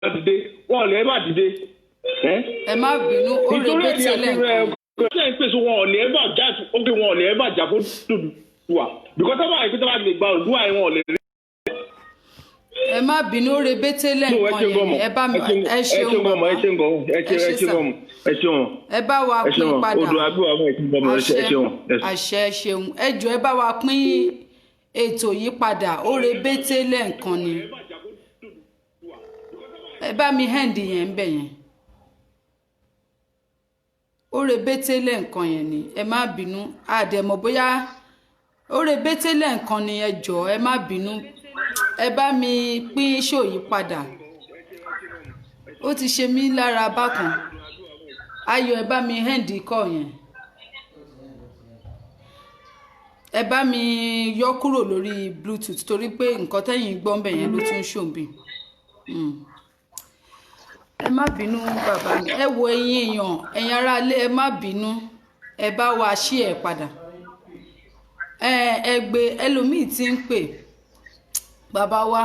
Dìde, wọn ò lè ever dìde. Ẹ má bínú, ó Nítorí ẹ̀ ní rebete àfihàn lẹ́ẹ̀kan. Ẹ̀ ṣe ń pèsè, wọn ò lè ever jà. Ok, wọn ò lè ever jà fún Odùduwà because sábà yìí pé tó bá lè gba Odùduwà yẹn, wọn ò lè rí. Ẹ má bínú, ó rebete Ẹ lẹ́ẹ̀kan ṣe yẹn. Gọmọ. Ẹ bá mi, ẹ Ẹ ṣe ṣeun gọmọ, ẹ bàbá. ṣe gọmọ, ẹ ṣe Ẹ ẹ ṣe ṣe sà. gọmọ, ẹ ṣe wọn. Ẹ bá wa Ẹ ṣe pín wọn. padà. Odò àgbéwà fún, ẹ ṣe gọmọ, ẹ ṣe ẹ ṣe wọn. Àṣẹ, ṣeun. Ẹ jọ̀ọ́, ẹ bá wa pín ètò yìí padà, ó rebete lẹ́ẹ̀kan ni. Ẹ bá mi end yẹn ń bẹ̀ yẹn, ó rebete lẹ́ẹ̀kan yẹn ni. Ẹ má bínú, àdẹ̀mọ̀ bóyá ó rebete lẹ́ẹ̀kan ni. Ẹ jọ̀ọ́, ẹ má bínú, ẹ bá mi pín show yìí padà. Ó ti ṣe mí lára bákan. Ayọ̀, ẹ bá mi end call yẹn, ẹ bá mi yọ kúrò lórí Bluetooth torí pé nǹkan tẹ́yìn gbọ́ ń bẹ̀ yẹn ló tún ṣòǹbì. Ẹ má bínú, bàbá mi. Ẹ wo, ẹ̀yin èèyàn, ẹ̀yin aráalé, ẹ má bínú, ẹ bá wa ṣí ẹ padà. Ẹ gbé ẹlòmíì tí ń pè. Bàbá wa,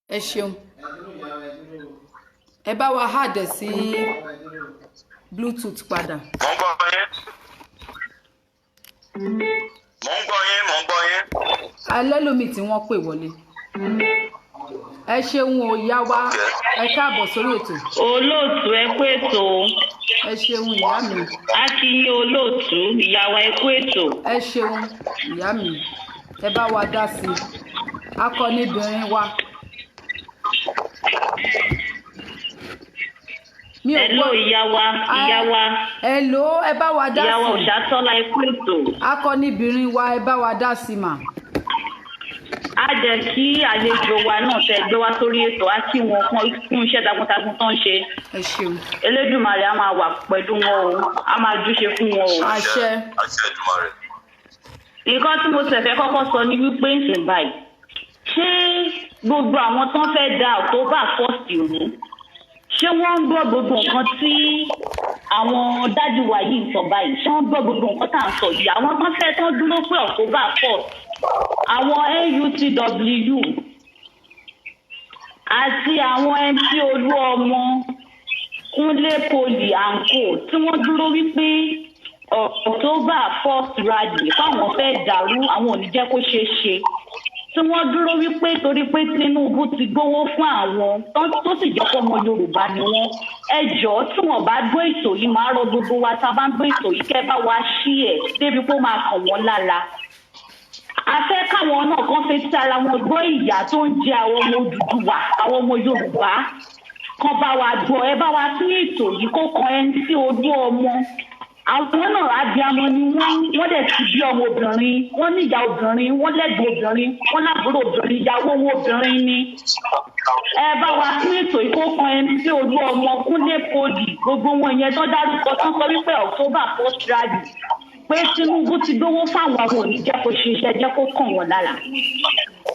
ẹ ṣeun. Ẹ bá wa add ẹ̀ sí Bluetooth padà. Mò ń gbọ́ yín, mò ń gbọ́ yín, mò ń gbọ́ yín. Alẹ́ lómi tí wọ́n pè wọlé. Ẹ ṣeun o, ìyá wa, ẹ káàbọ̀ sórí ètò. Olóòtú, ẹ kú ètò. Ẹ ṣeun, ìyá mi. A kí yín, olóòtú, ìyàwó, ẹ kú ètò. Ẹ ṣeun, ìyá mi. Ẹ bá wa dá sí i, akọnibìnrin wa. Mi ò Hello. Gbọ́. Ìyá wa, ìyá wa. Hello, ẹ bá wa dá Ìyá wa sí i. Òṣàtọ́lá, ẹ kú ètò. Akọnibìnrin wa, ẹ bá wa dá sí i mà. A jẹ́ kí àlejò wa náà tẹ́ gbé wá sórí ètò, á kí wọn fún iṣẹ́ takuntakun tó ń ṣe. Ẹ ṣeun. Elédùmarè á máa wà pẹ̀lú wọn o, á máa júṣe fún wọn o. Àṣẹ. Àṣẹ Èdùmàrè. Nǹkan tí mo tẹ̀ fẹ́ kọ́kọ́ sọ ni wípé ń sìn báyìí, ṣé gbogbo àwọn tó ń fẹ́ da October 1st rú, ṣé wọ́n ń gbọ́ gbogbo nǹkan tí àwọn dájú wa yìí ń sọ báyìí? Ṣé wọ́n ń gbọ́ gbogbo nǹkan tá à ń sọ yìí? Àwọn tó fẹ́ tó dúró pé October 4, àwọn NUTW àti àwọn MC Olúọmọ, Kúnlé Poli and co, tí wọ́n dúró wípé October 1st rally fáwọn fẹ́ dàrú, àwọn ò ní jẹ́ kó ṣeé ṣe, tí wọ́n dúró wípé torí pé Tinubu ti gbowó fún àwọn, tó sì jẹ́ pé ọmọ Yorùbá ni wọ́n, ẹ jọ̀ọ́, tí wọ́n bá gbọ́ ètò yìí, máa rọ gbogbo wa tá a bá ń gbọ́ ètò yìí, kẹ́ bá wa ṣí ẹ̀ débi pé ó máa kàn wọ́n lára. A fẹ́ káwọn náà kàn fẹ́ tí ara wọn gbọ́ ìyà tó ń jẹ àwọn ọmọ Odùduwà, àwọn ọmọ Yorùbá, kan bá wa gbọ́. Ẹ bá wa pín ètò yìí kó kan ẹni tí ojú ọmọ àwọn náà. Abiyamọ ni wọ́n, wọ́n dẹ̀ ti bí ọmọbìnrin, wọ́n ní ìyá obìnrin, wọ́n lẹ́gbọ̀n obìnrin, wọ́n lábúrò obìnrin, ìyàwó owó obìnrin ni. Ẹ bá wa pín ètò yìí kó kan ẹni tí ojú ọmọ, Kúnlé Poli, gbogbo wọn yẹn tó dárúkọ, tó sọ wípé October 1st rally, pé Tinubu ti gbowó fáwọn, àwọn ò ní jẹ́ kó ṣe iṣẹ́, jẹ́ kó kàn wọ́n lára.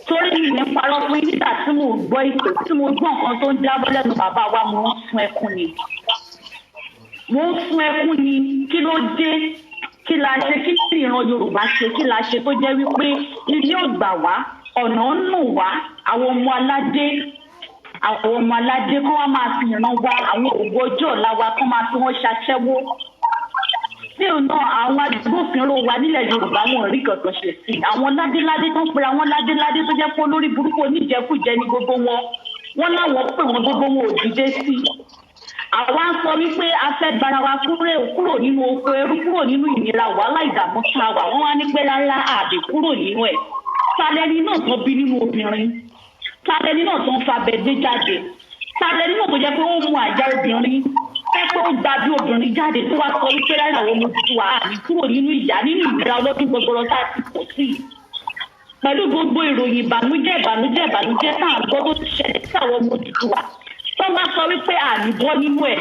Torí mi ní parọ́ fún yín, nígbà tí mo gbọ́ ètò, tí mo gbọ́ nǹkan tó ń jábọ́ lẹ́nu bàbá wa, mo ń sun ẹkún ni, mo ń sun ẹkún ni. Kí ló dé? Kí la ṣe? Kí ni ìran Yorùbá ṣe? Kí la ṣe tó jẹ́ wípé ilé ò gbà wá, ọ̀nà ń nù wá? Àwọn ọmọ aládé, àwọn ọmọ aládé kọ́ wá máa fi ìran wa, àwọn ògo ọjọ́ ọ̀la wa, kọ́ máa fi wọ́n ṣaṣẹ́wó. Tí ò náà, àwọn agbófinró wa nílẹ̀ Yorùbá, wọn ò rí kankan ṣe sí i. Àwọn ládéládé tó ń pera wọn ládéládé, tó jẹ́ pé olórí burúkú oníjẹkújẹ ní gbogbo wọn, wọn láwọn pè wọn, gbogbo wọn ò dìde sí i. Àwa ń sọ wípé a fẹ́ gbára wa kúrò nínú oko ẹrú, kúrò nínú ìnira, wàhálà, ìdààmú tá a wà. Wọ́n wá ní pé rárá, àbí kúrò nínú ẹ̀. Talẹ́ni náà tó bí nínú obìnrin? Talẹ́ni náà tó ń fa abẹ́gbé jáde? Talẹ́ni náà tó jẹ́ pé ó mú àjà obìnrin, fẹ́ pé ó gba bí obìnrin jáde, tó wá sọ wípé rárá, àwọn ọmọ Odùduwà, àbí kúrò nínú ìyà, nínú ìnira ọlọ́dún gbọgbọrọ tá a ti pọ̀ sí i, pẹ̀lú gbogbo ìròyìn ìbànújẹ́, ìbànújẹ́, ìbànújẹ́ tá à ń gbọ́ tó ti ṣẹlẹ̀ sí àwọn ọmọ Odùduwà, tó wá sọ wípé àní bọ́ nínú ẹ̀?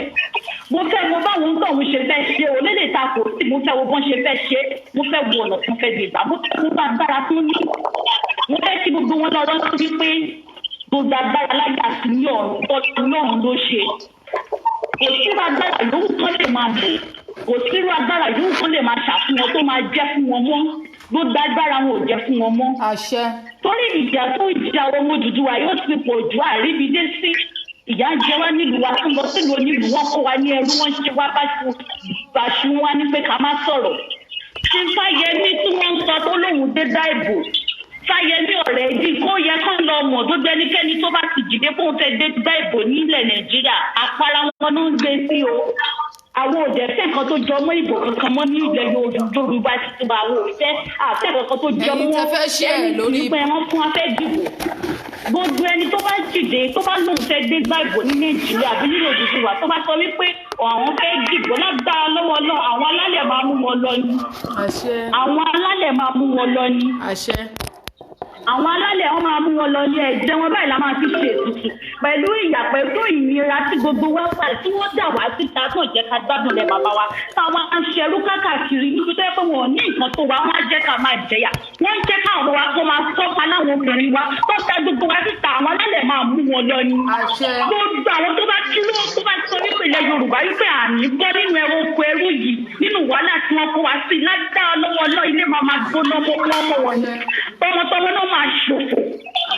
Mo fẹ́ mo báwọn tóun ṣe fẹ́ ṣe ò lédè ta kò sí. Mo fẹ́ wo bọ́n ṣe fẹ́ ṣe, mo fẹ́ wo ọ̀nà tó fẹ́ gbé gbà, mo fẹ́ wo bá agbára tó ní. Mo fẹ́ kí gbogbo wọn lọ rántí wípé gbogbo agbára láyé àti ní ọ̀run, Ọlọ́run ló ṣe. Kò sírú agbára yòówù tó lè máa lò, kò sírú agbára yòówù tó lè máa ṣàfihàn tó máa jẹ́ fún wọn mọ́. Gbogbo agbára wọn ò jẹ́ fún wọn mọ́. Àṣẹ. Torí ìjà tó ń jà ọmọ Odùduwà yóò ti pọ̀ ju àríbidé sí. Ìyà ń jẹ wá nílùú wa, tún lọ sílùú onílùú, wọn kó wa ní ẹrú, wọn ṣe wá báṣu báṣu, wá ní pé ká má sọ̀rọ̀. Tí Fáyẹmí tí wọ́n ń sọ tó lóun dé dá ìbò, Fáyẹmí ọ̀rẹ́ ẹbí kó yẹ kán lọ mọ̀, gbogbo ẹnikẹ́ni tó bá ti jìde fóun fẹ́ dé dá ìbò nílẹ̀ Nàìjíríà, àpárá wọn ló ń gbé sí o. Àwọn òjẹ́ fẹ́ nǹkan tó jọ mọ́ ìbò kankan mọ́ ní ilẹ̀ Yorùbá ti wà. Àwọn òfẹ́ àfẹ́ kankan tó jọ Ẹ̀yin mọ́ tẹ́ fẹ́ share ẹni lórí- pé wọ́n fún wa fẹ́ dìbò. Gbogbo ẹni tó bá dìde, tó bá lóun fẹ́ gbé gbá ìbò ní Nàìjíríà àbí nílò Odùduwà, tó bá sọ wípé àwọn fẹ́ dìbò, lágbára lọ́wọ́ náà, àwọn alálẹ̀ máa mú wọn lọ ni. Àṣẹ. Àwọn alálẹ̀ máa mú wọn lọ ni. Àṣẹ. Àwọn alálẹ̀, wọn máa mú wọn lọ ní. Ẹ̀jẹ̀ wọn báyìí la máa fi ṣe ètùtù pẹ̀lú ìyà, pẹ̀lú ìnira tí gbogbo wa wà, tí wọ́n dà wá síta tó jẹ́ ká gbádùn lẹ̀ bàbá wa, táwa ń ṣerú káàkiri níbi tó yẹ pé wọn ò ní nǹkan tó wa. Wọ́n á jẹ́ ká máa jẹyà, wọ́n ń jẹ́ káwọn ọmọ wa kó máa sọ́pa láwọn obìnrin wa tó ta gbogbo wa síta. Àwọn alálẹ̀ máa mú wọn lọ ni. Àṣẹ. Gbogbo àwọn tó bá dúró, tó bá sọ nípa ilẹ̀ Yorùbá wípé àní bọ́ nínú ẹranko ẹrú yìí, nínú wàhálà tí wọ́n kó wa sí, lágbára lọ́wọ́ ọlọ́, ilé máa máa gbóná mọ́ wọn mọ́ wọn ni. Tọmọtọmọ náà máa ṣòfò,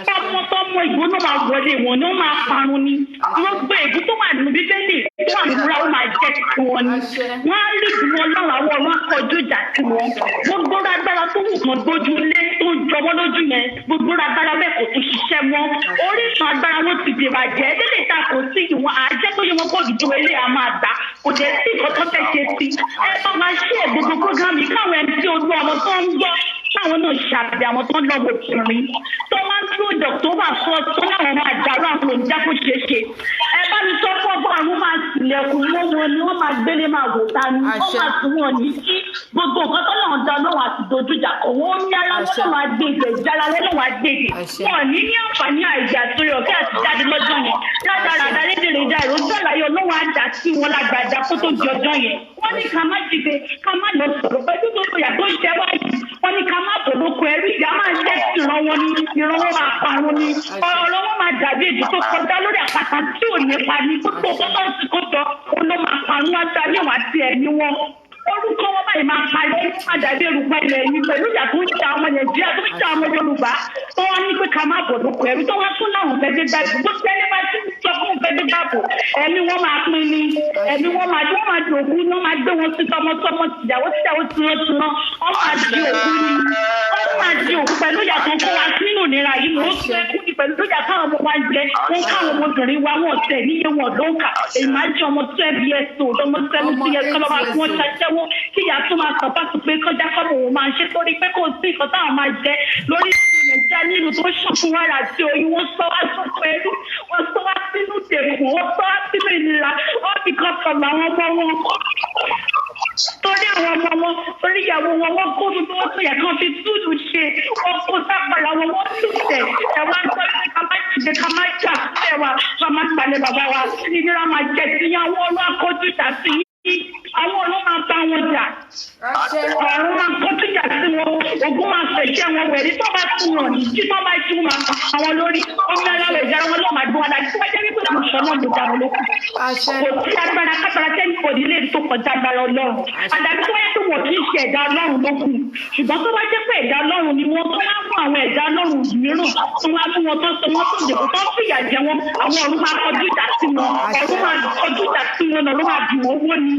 tọmọtọmọ ìgbóná máa wọlé wọn ni, wọ́n máa parun ni. Gbogbo ègún tó wà nínú Bíbélì, tó wà nínú ra, ó máa jẹ́ ti wọn ni. Àṣẹ. Wọ́n á rí ìdùnnú Ọlọ́run, àwọn ọ̀run akọjú ìjà sí wọn. Gbogbo agbára tó wù kán gbójú lé, tó ń jọwọ́ lójú yẹn, gbogbo agbára bẹ́ẹ̀ kò tún ṣiṣẹ́ mọ́. Orísun agbára wọn ti dìbàjẹ́ délé ta, kò sí ìwọ̀n àjẹ́ tó yẹ wọn kó dùdú ilé a máa gbà, kò dé sí nǹkan tó fẹ́ ṣe sí. Ẹ bá máa ṣe gbogbo program yìí, káwọn ẹni tí olú ọmọ tó ń gbọ́, táwọn náà ṣàbẹ̀, àwọn tó ń lọ́wọ́ obìnrin tó máa ń dúró dọ̀ tó bá sọ tó láwọn máa dàrú, àwọn olùjákò ṣeé ṣe. Ẹ bá mi sọ fún ọgbọ́n, àwọn máa tilẹ̀kùn wọn wọn ni, wọ́n máa gbélé máa wò ta ni wọ́n Àṣẹ. máa tún wọn ní kí gbogbo nǹkan tó náà da lọ́wọ́ àti dojújà kọ̀ wọ́n ní ara wọn Àṣẹ. náà máa gbé ìgbẹ́ ìjára wọn náà máa gbé ìgbẹ́. Àṣẹ. Wọn ní ní àǹfààní àìjà àtúnyọ ọ̀kẹ́ àti jáde lọ́jọ́ yẹn. Rádaràdà lédèrèdà ìrójú àlàyé Ọlọ́wọ́ àjà sí wọn lágbàdá kó tó di ọjọ́ yẹn. Wọ́n ní ká má dìde, ká má lọ sọ̀rọ̀ pẹ̀lú gbogbo ìyà tó ń jẹ wáyé. Wọ́n ní ká má bọ̀ lóko ẹrú. Ìyá máa ń jẹ́ ìran wọn ní, ìran wọn máa parun ni. Ọ̀rọ̀ wọn máa dàbí èdè tó kọjá lórí àpáta tí ò ní pa ní. Gbogbo ọkọ̀ tí kò jọ òun ló máa parun wá sí ayé wọn àti ẹ̀mí wọn. Orúkọ wọn báyìí máa parẹ́, máa dàbí erùpẹ̀ ilẹ̀ yìí pẹ̀lú ìyà tó ń jẹ àwọn Nàìjíríà, tó ń jẹ àwọn Yorùbá, tó wá ní pé ká má bọ̀ lóko ẹrú, tó wá tún láwọn fẹ́ dé gbàgbọ́. Gbogbo ẹni bá ti sọ fún fẹ́ dé gbàgbọ́, ẹ̀mí wọn máa pín ní, ẹ̀mí wọn máa wọ́n máa di òkú ní. Wọ́n máa gbé wọn sí tọmọtọmọ, tìyàwó tìyàwó, tìrantìran. Wọ́n máa di òkú ní, wọ́n máa di òkú pẹ̀lú ìyà tó ń kó wa sínú ìnira yìí. Mò ń fẹ́ kú ní pẹ̀lú ìyà káwọn ọmọ wa ń jẹ wọn, káwọn ọmọbìnrin wa, wọn tẹ̀ níye wọn ló ń kà. Èyí máa jẹ́ ọmọ 12 years old, ọmọ 70 years, kọ́ ló máa fún wọn ṣaṣẹ́wó, kí ìyá tó máa sọ bá ti pé kọjá kọ́mọ òun máa ṣe, torí pé kò sí nǹkan táwọn máa jẹ lórí Nàìjíríà, nílùú tó ṣàn fún wàrà àti oyin. Wọ́n sọ wá sọ́kọ ẹrú, wọ́n sọ wá sínú ìdẹ̀kùn, wọ́n sọ wá sínú ìnira, all because of àwọn ọmọ wọn, torí àwọn ọmọ wọn, torí ìyàwó wọn. Wọ́n kó gbogbo wọn tó yẹ kán fi túlù ṣe, wọ́n kó sápàlà wọn, wọ́n tún tẹ̀ ẹ̀ wá sọ pé ká má ṣe, ká má jà sílẹ̀ wa, ká má gbalẹ̀ bàbá wa. Ìnira máa jẹ sí àwọn ọlọ́ akọ́jú ìjà sí yín. Àwọn ọlọ́ máa bá wọn jà. Àṣẹ. Ọ̀run máa kọjú ìjà sí wọn, ogun máa fẹ̀jẹ̀ wọn wẹ̀rí. Tó bá tún wọn ní tí tó bá jí, wọn máa pa àwọn lórí omi ara rẹ̀ jára wọn lọ́ọ́ máa gbé wọn dájú. Tó bá jẹ́ wípé kò sọ náà ló dá wọn lókun. Àṣẹ. Kò sí agbára kágbára tẹ́lẹ̀ kò ní lè tó kọjá agbára Ọlọ́run, àdàbí tó wáyé pé wọ́n kì í ṣe ẹ̀dá Ọlọ́run lókun. Ṣùgbọ́n tó bá jẹ́ pé ẹ̀dá Ọlọ́run ni wọ́n, tó wá mú àwọn ẹ̀dá Ọlọ́run mìíràn, tó wá mú wọn, tó sọ wọ́n tó dìbò, tó fìyà jẹ wọn, àwọn ọ̀run máa kọjú ìjà sí wọn, ọ̀run máa kọjú ìjà sí wọn, ọ̀run máa bì wọ́n wọ́n ni.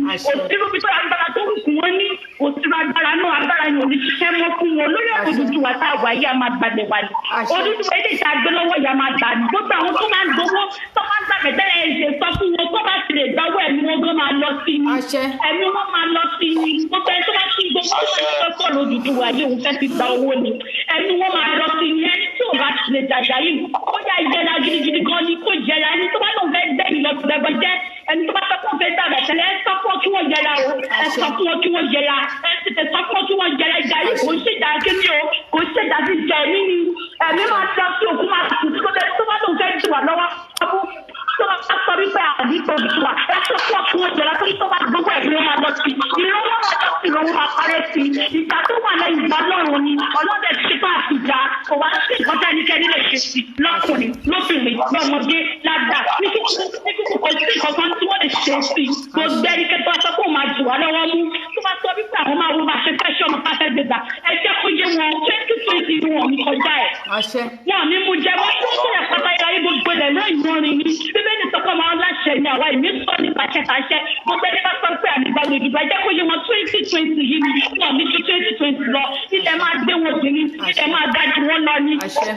Òsínú bí tó agbára tó wù kún wọn ní, òsínú agbára náà, agbára yẹn ò ní ṣiṣẹ́ mọ́ fún wọn lórí Odùduwà tá a wà yìí. A máa gbàgbé wa ni. Odùduwà ilé ìta gbé lọ́wọ́ yìí, a máa gbà ní. Gbogbo àwọn tó máa ń gbowó, tó máa ń gbàgbé tẹ́lẹ̀, ẹ̀ ṣe sọ fún wọn, tó bá ti lè gbáwọ́, ẹ̀mí wọn gan máa lọ sí ni. Àṣẹ. Ẹ̀mí wọn máa lọ sí ni. Gbogbo ẹni tó bá ti gbowó, tó bá ti fẹ́ sọ̀rọ̀ Odùduwà yìí, òun fẹ́ fi gba owó ni, ẹ̀mí wọn máa lọ sí ni. Ẹni tí ò bá ti lè jàjà yìí, kó yá ìjẹra gidigidi gan ni, kó jẹra. Ẹni tó bá lóun fẹ́ gbẹ̀yìn lọ gbẹgbẹ jẹ́, ẹni tó bá fẹ́ kó fẹ́ dàgbà tẹ́lẹ̀, ẹ sọ fún ọ kí wọ́n yẹra o. Ẹ sọ fún ọ kí wọ́n yẹra. Ẹ tètè sọ fún ọ kí wọ́n yẹra. Ìjà yìí kò ń ṣèjà kíní o, kò ń ṣèjà sí ìjà. Ẹ̀mí ni, ẹ̀mí máa lọ sí, òkú máa kù sí. Kó tó bá lóun fẹ́ jù wá lọ́wọ́, tó bá sọ wípé àdìgbò jù wá, ẹ sọ fún ọ kí wọ́n yẹra, tó tó bá gbogbo ẹ̀mí wọn máa lọ sí, ìran wọn máa lọ sí, ìran wọn máa parẹ́ sí. Ìjà tó wà lẹ́yìn ìgbà lọ́run ni ọlọ́dẹ ti ṣe àtìjà. Kò wá sí nǹkan tí ẹnikẹ́ni lè ṣe sí, lọ́kùnrin, lóbìnrin, lọ́mọdé, lágbà, ní kíkú, kò sí nǹkan kan tí wọ́n lè ṣe sí. Gbogbo ẹnikẹ́ni tó bá sọ pé òun máa jù wá lọ́wọ́ mú, tó bá sọ wípé àwọn máa wo máa ṣe fẹ́ ṣe ọmọ pàṣẹ gbègbà, ẹ jẹ́ kó yé wọn, 2020 wọn ní kọjá ẹ̀. Àṣẹ. Wọn ní mú jẹ wọn tó sọ̀rọ̀ pátá ayé, gbogbo ilẹ̀ náà ìrọ̀rìn ni. Bíbélì sọ pé wa. Èmi sọ ní pàṣẹpàṣẹ, gbogbo ẹni bá sọ pé àdìgbà Odùduwà, ẹ jẹ́ kó yé wọn, 2020 yìí ni wọn ní ju 2020 lọ. Ilẹ̀ máa gbé wọn dì ní, ilẹ̀ máa ga jù wọn lọ ní. Ó ìṣe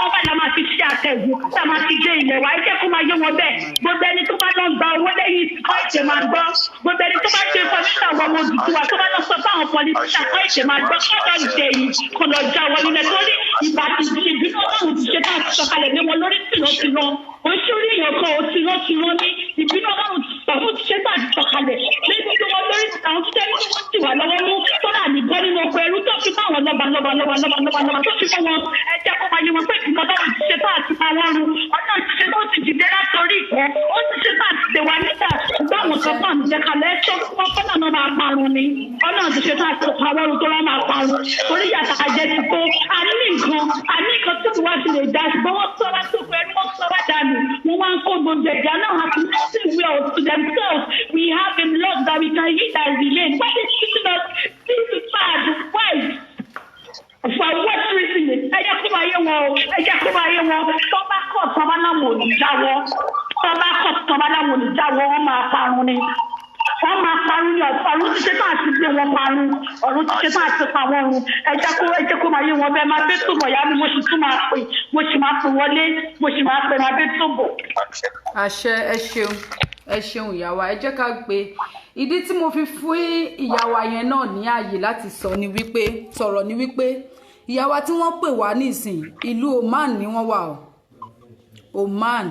wọn báyìí la máa fi ṣe àtẹ̀gùn tá a máa fi dé ilẹ̀ wa. Ẹ jẹ́ kó máa yé wọn bẹ́ẹ̀. Gbogbo ẹni tó bá lọ gba owó lẹ́yìn kọ́ ìṣe máa gbọ́. Gbogbo ẹni tó bá ṣe information àwọn ọmọ Odùduwà, tó bá lọ sọ fáwọn politician, kọ́ ìṣe máa gbọ́, kọ́ lọ jẹ yìí, kó lọ já wọn nílẹ̀, torí ìgbà tí ìbínú Ọlọ́run ti ṣe náà ti sọ̀kalẹ̀ lé wọn lórí tìrantìran. Oṣù rí èèyàn kan ò tìrantìran ní ìbínú Ọlọ́run ti sọ̀rọ̀ ti ṣe náà ti sọ̀kalẹ̀ lé gbogbo wọn lórí. Àwọn tó jẹ́ wípé wọ́n ti wà lọ́wọ́ mú tó náà ní bọ́ nínú ọkọ̀ ẹrú tó fi bá àwọn lọ́ba lọ́ba lọ́ba lọ́ba lọ́ba lọ́ba tó fi fún wọn, ẹ jẹ́ kó máa yé wọn pé ìbínú Ọlọ́run ti ṣe náà ti pa wọ́n run. Ọlọ́run ti ṣe tó ti dìde látọrí ìkọ́, ó ti ṣe náà ti dè wá níta. Ṣùgbọ́n àwọn kan bá ń jẹ kalẹ̀, ẹ sọ fún wọn kọ́nà náà máa parun ni. Ọlọ́run ti ṣe náà ti pa wọ́n run tó wọ́n máa parun, torí yàtọ̀ àjẹ ti kó. A ní nǹkan, a ní nǹkan tí wọ́n ti lè dá, ṣùgbọ́n wọ́n sọ wá sóko ẹni, wọ́n sọ wá dànù, wọ́n wá ń kó gbogbo ẹ̀jẹ̀ náà have nothing wealth to themselves. We have a lot that we can eat and remain. Why they treating us this bad? Why? For what reason? Ẹ jẹ́ kó máa yé wọn o, ẹ jẹ́ kó máa yé wọn. Tó bá kọ̀, tó bá láwọn ò ní jáwọ́, tó bá kọ̀, tó bá láwọn ò ní jáwọ́, wọ́n máa parun ni, wọ́n máa parun ní ọ̀pọ̀. Ọ̀run ti ṣe tán àti gbé wọn parun, ọ̀run ti ṣe tán àti pa wọ́n run. Ẹ jẹ́ kó máa yé wọn bẹ́ẹ̀. Máa bẹ́ túbọ̀ yá mi, mo sì tún máa pè, mo sì máa pè wọlé, mo sì máa pè, máa bẹ́ túbọ̀. Àṣẹ. Ẹ ṣeun, ẹ ṣeun, ìyá wa. Ẹ jẹ́ ká gbé. Ìdí tí mo fi fún ìyá wa yẹn náà ní ààyè láti sọ ni wípé, sọ̀rọ̀ ni wípé, ìyá wa tí wọ́n pè wá nísìn, ìlú Oman ni wọ́n wà o. Oman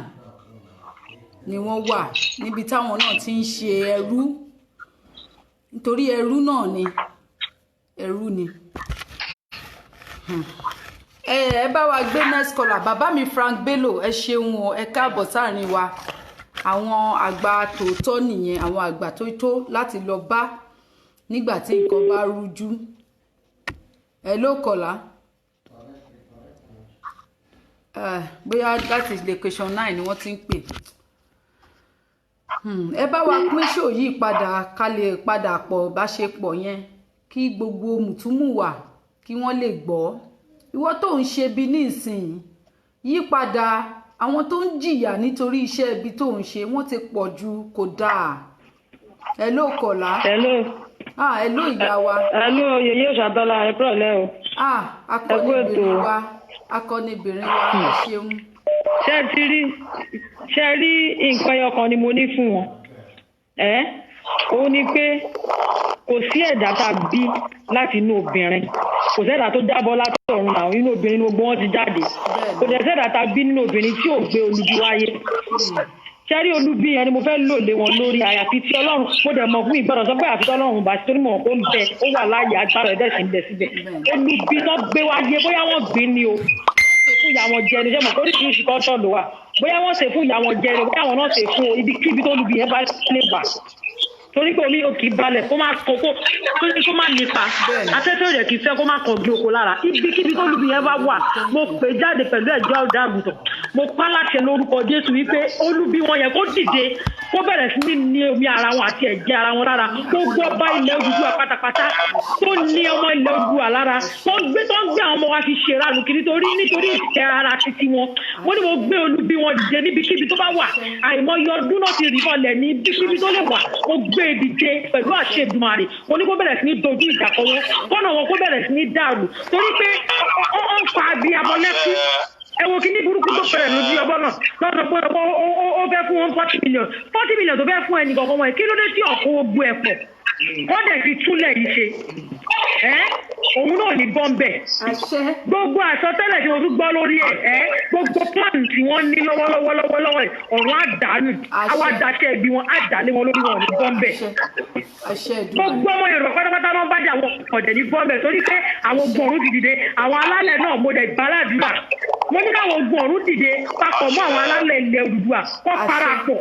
ni wọ́n wà, níbi táwọn náà ti ń ṣe ẹrú, nítorí ẹrú náà ni, ẹrú ni. Ẹ bá wa gbé next caller. Bàbá mi Frank Bello, ẹ ṣeun o, ẹ káàbọ̀ sáàrin wa. Àwọn àgbà tòótọ́ nìyẹn, àwọn àgbà tó tó láti lọ bá nígbà tí nǹkan bá rújú. Ẹ ló kọlá, bóyá láti location 9 ni wọ́n ti ń pè. Ẹ bá wa pín show yìí padà, ká lè padà pọ̀ bá ṣe pọ̀ yẹn, kí gbogbo mùtúmùwà kí wọ́n lè gbọ́. Ìwọ tó ń ṣe bí nísìnyí, yí padà. Àwọn tó ń jìyà nítorí iṣẹ́ ibi tó ń ṣe, wọ́n ti pọ̀ ju, kò dáa. Ẹ ló kọ̀lá. Hello. Ah, ẹ ló, ìyá wa. Hello, yèyé Òṣàtọ́lá, ẹ kúrọ̀lẹ́ o. Ah, akọnibìnrin wa, akọnibìnrin wa, ẹ ṣeun. Ṣé ẹ ti rí, ṣé ẹ rí nǹkan ẹyọ kan ni mo ní fún wọn. Ẹ òun ni pé kò sí ẹ̀dá tá a bí láti inú obìnrin, kò sẹ́dá tó jábọ́ látọ̀run. Àwọn inú obìnrin ni gbogbo wọn ti jáde. Kò dẹ̀ sẹ́dá tá a bí nínú obìnrin tí ò gbé olubi wáyé. Ṣẹ́rí, olubi yẹn ni mo fẹ́ lò lé wọn lórí, àyàfi tí Ọlọ́run, mo dẹ̀ mọ̀ fún ìgbọ́dọ̀ sọ pé àfi tí Ọlọ́run bá ṣe, torí mọ̀ kó ń bẹ, ó wà láàyè, agbára ẹ̀ dẹ̀ sì ń bẹ síbẹ̀. Olubi tó gbé wáyé, bóyá wọ́n gbìn ni o, ṣe fún ìyá wọn jẹ ni, ṣé mọ̀ pé oríṣiríṣi kọ́ńtọ̀ ló wà, bóyá wọ́n ṣe fún ìyá wọn jẹ ni, bóyá àwọn náà ṣe fún o, ibikíbi tó lubi yẹn bá lè wà, torí pé omi ò kì í balẹ̀ kó má kó kó kó má nípa afẹ́fẹ́ rẹ̀, kì í fẹ́ kó má kàn gé oko lára. Ibikíbi tó lubi yẹn bá wà, mo pè jáde pẹ̀lú ẹ̀jọ́ ọ̀dà àgùntàn, mo pa láṣẹ lórúkọ Jésù wípé olubi wọn yẹn kó dìde, kó bẹ̀rẹ̀ sí ní ní omi ara wọn àti ẹ̀jẹ̀ ara wọn lára. Gbogbo ọba ilẹ̀ Odùduwà pátápátá tó ní ọmọ ilẹ̀ Odùduwà lára, tó ń gbé àwọn ọmọ wa fi ṣe ìranù kiri torí nítorí ìtẹ́ ara títí wọn, mo ní mo gbé olubi wọn dìde níbikíbi tó bá wà. Àìmọye ọdún náà ti rí mọ́lẹ̀ ní ibikíbi tó lè wà. Mo gbé e dìde pẹ̀lú àṣẹ Èdùmàrè. Mo ní kó bẹ̀rẹ̀ sí ní dojú ìjà kọ wọn, kọ́nà wọn kó bẹ̀rẹ̀ sí ní dàrú, torí pé ó ń fa abiyamọ lẹ́kún. Ẹ wo kíní burúkú tó bẹ̀rẹ̀ lójú ọbọ̀ náà lọ́dọ̀ pé ó fẹ́ fún wọn 40 million. 40 million tó fẹ́ fún ẹnì kọ̀ọ̀kan wọn, kí ló dé tí ọ̀kọ́ ogun ẹ̀ pọ̀ kọ́ dẹ̀ fi túlẹ̀ yìí ṣe ẹ́? Òun náà ní bọ́m̀bẹ̀. Àṣẹ. Gbogbo àsọtẹ́lẹ̀ tí mo tún gbọ́ lórí ẹ̀ ẹ́, gbogbo plan tí wọ́n ní lọ́wọ́lọ́wọ́ lọ́wọ́lọ́wọ́ ẹ̀, ọ̀run àdánù àwa àdáṣẹ́ ibi wọn àdálé wọn lórí, wọn ò ní bọ́m̀bẹ̀. Àṣẹ, àṣẹ Èdùmàrè. Gbogbo ọmọ Yorùbá pátápátá máa ń bá jà, wọn ọ̀dẹ̀ ní bọ́m̀bẹ̀, torí pé àwọn ogun ọ̀run ti dìde. Àwọn alálẹ̀ náà, mo dẹ̀ gbàládùra, mo ní káwọn ogun ọ̀run dìde papọ̀ mọ́ àwọn alálẹ̀ ilẹ̀ Odùduwà, kó parapọ̀,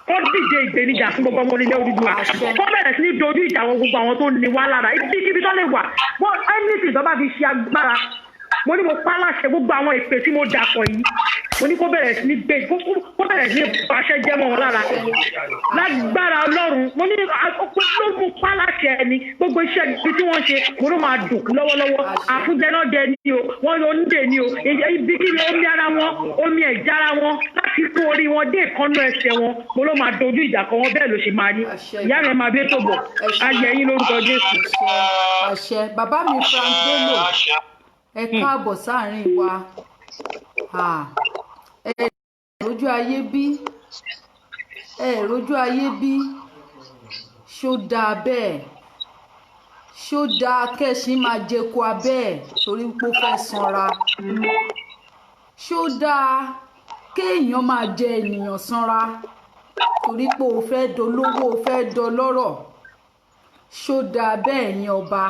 kó dìde ìgbéníjà fún gbogbo ọmọ ilẹ̀ Odùduwà, kó bẹ̀rẹ̀ sí ní dojú ìjà àwọn gbogbo àwọn tó ń ní wá lára, ibikíbi tó lè wà. Wọ́n anything tó bá fi ṣe agbára, mo ní mo pa láṣẹ, gbogbo àwọn ìpè tí mo dàpọ̀ yìí. Mo ní kó bẹ̀rẹ̀ sí ní gbé, kó bẹ̀rẹ̀ sí ní paṣẹ jẹ́ mọ́ wọn lára lágbára Ọlọ́run. Mo ní ló mú pa láṣẹ ẹni gbogbo iṣẹ́ ibi tí wọ́n ṣe, mo ló máa dùn kú lọ́wọ́lọ́wọ́. Àfúnjẹnájẹ ni o, wọ́n ló ń dè ní o, ibi kí ni omi ara wọn, omi ẹ̀jẹ̀ ara wọn, láti kú orí wọn dé ìkànnú ẹsẹ̀ wọn, mo ló máa dojú ìjà kọ wọn. Bẹ́ẹ̀ ló ṣe máa ní. Ìyá rẹ̀ máa bí tó bọ̀ ayé yín lórúkọ Jésù. Àṣẹ, àṣẹ. Bàbá mi Frank Bello, ẹ káàbọ̀ sáàrin wa. Ah, ẹ rójú ayé bí, ẹ rójú ayé bí. Ṣó dáa bẹ́ẹ̀? Ṣó dáa kẹ́sìn máa jẹko abẹ́ ẹ̀ torí pé ó fẹ́ sanra? Ṣó dáa kéèyàn máa jẹ ènìyàn sanra torí pé o fẹ́ dolówó, o fẹ́ dọlọ́rọ̀? Ṣó dáa bẹ́ẹ̀ yẹn, ọba?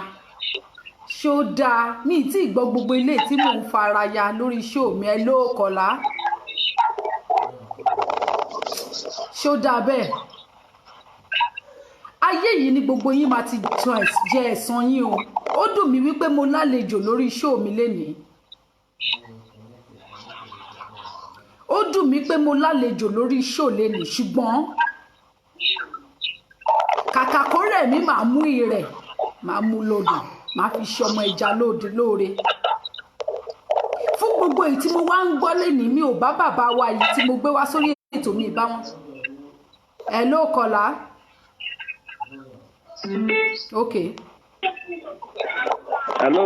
Ṣó dáa? Mi ì tí ì gbọ́ gbogbo ilé tí mò ń fara ya lórí ṣó mi. Ẹ ló kọlá. Ṣó dáa bẹ́ẹ̀? Ayé yìí ni gbogbo yín máa ti tan jẹ ẹ̀san yín o. Ó dùn mí wípé mo lálejò lórí ṣó mi lénìí. Ó dùn mí pé mo lálejò lórí ṣó lénìí, ṣùgbọ́n kàkà kó rẹ̀ mí, màá mú ìrẹ̀, màá mú lodò, màá fi ṣe ọmọ ìjà lóde lóore fún gbogbo èyí tí mo wá ń gbọ́ lénìí. Mi ò bá bàbá wa yìí tí mo gbé wá sórí ètò mi bá wọn. Ẹ ló kọlá. Ok. Hello.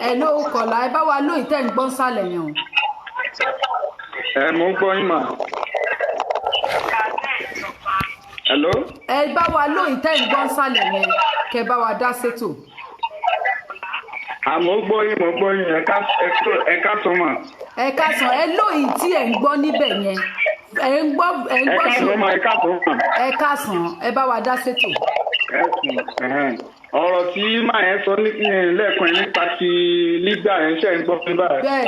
Ẹ ló kọlá, ẹ bá wa lóyìí tẹ́ ń gbọ́n sálẹ̀ yẹn o. Ẹ mò ń gbọ́ yín mà. Hello. Ẹ bá wa lóyìí tẹ́ ń gbọ́n sálẹ̀ yẹn, kẹ bá wa dá sétò. Àmọ́ ń gbọ́ yín, mò ń gbọ́ yín. Ẹ ká sọ mà. Ẹ káàsán. Ẹ lóyìí tí ẹ ń gbọ́ níbẹ̀ yẹn, ẹ ń gbọ́, ẹ ń Ẹ gbọ́ ká ṣò. sọ mà, ẹ ká sọ mà. Ẹ káàsán, ẹ bá wa dá sétò. Ẹ sùn ẹ̀hẹ́n. Ọ̀rọ̀ tí màá yẹn sọ lẹ́ẹ̀kan yẹn nípa ti Libya yẹn, ṣe ń gbọ́ mi báyìí? Bẹ́ẹ̀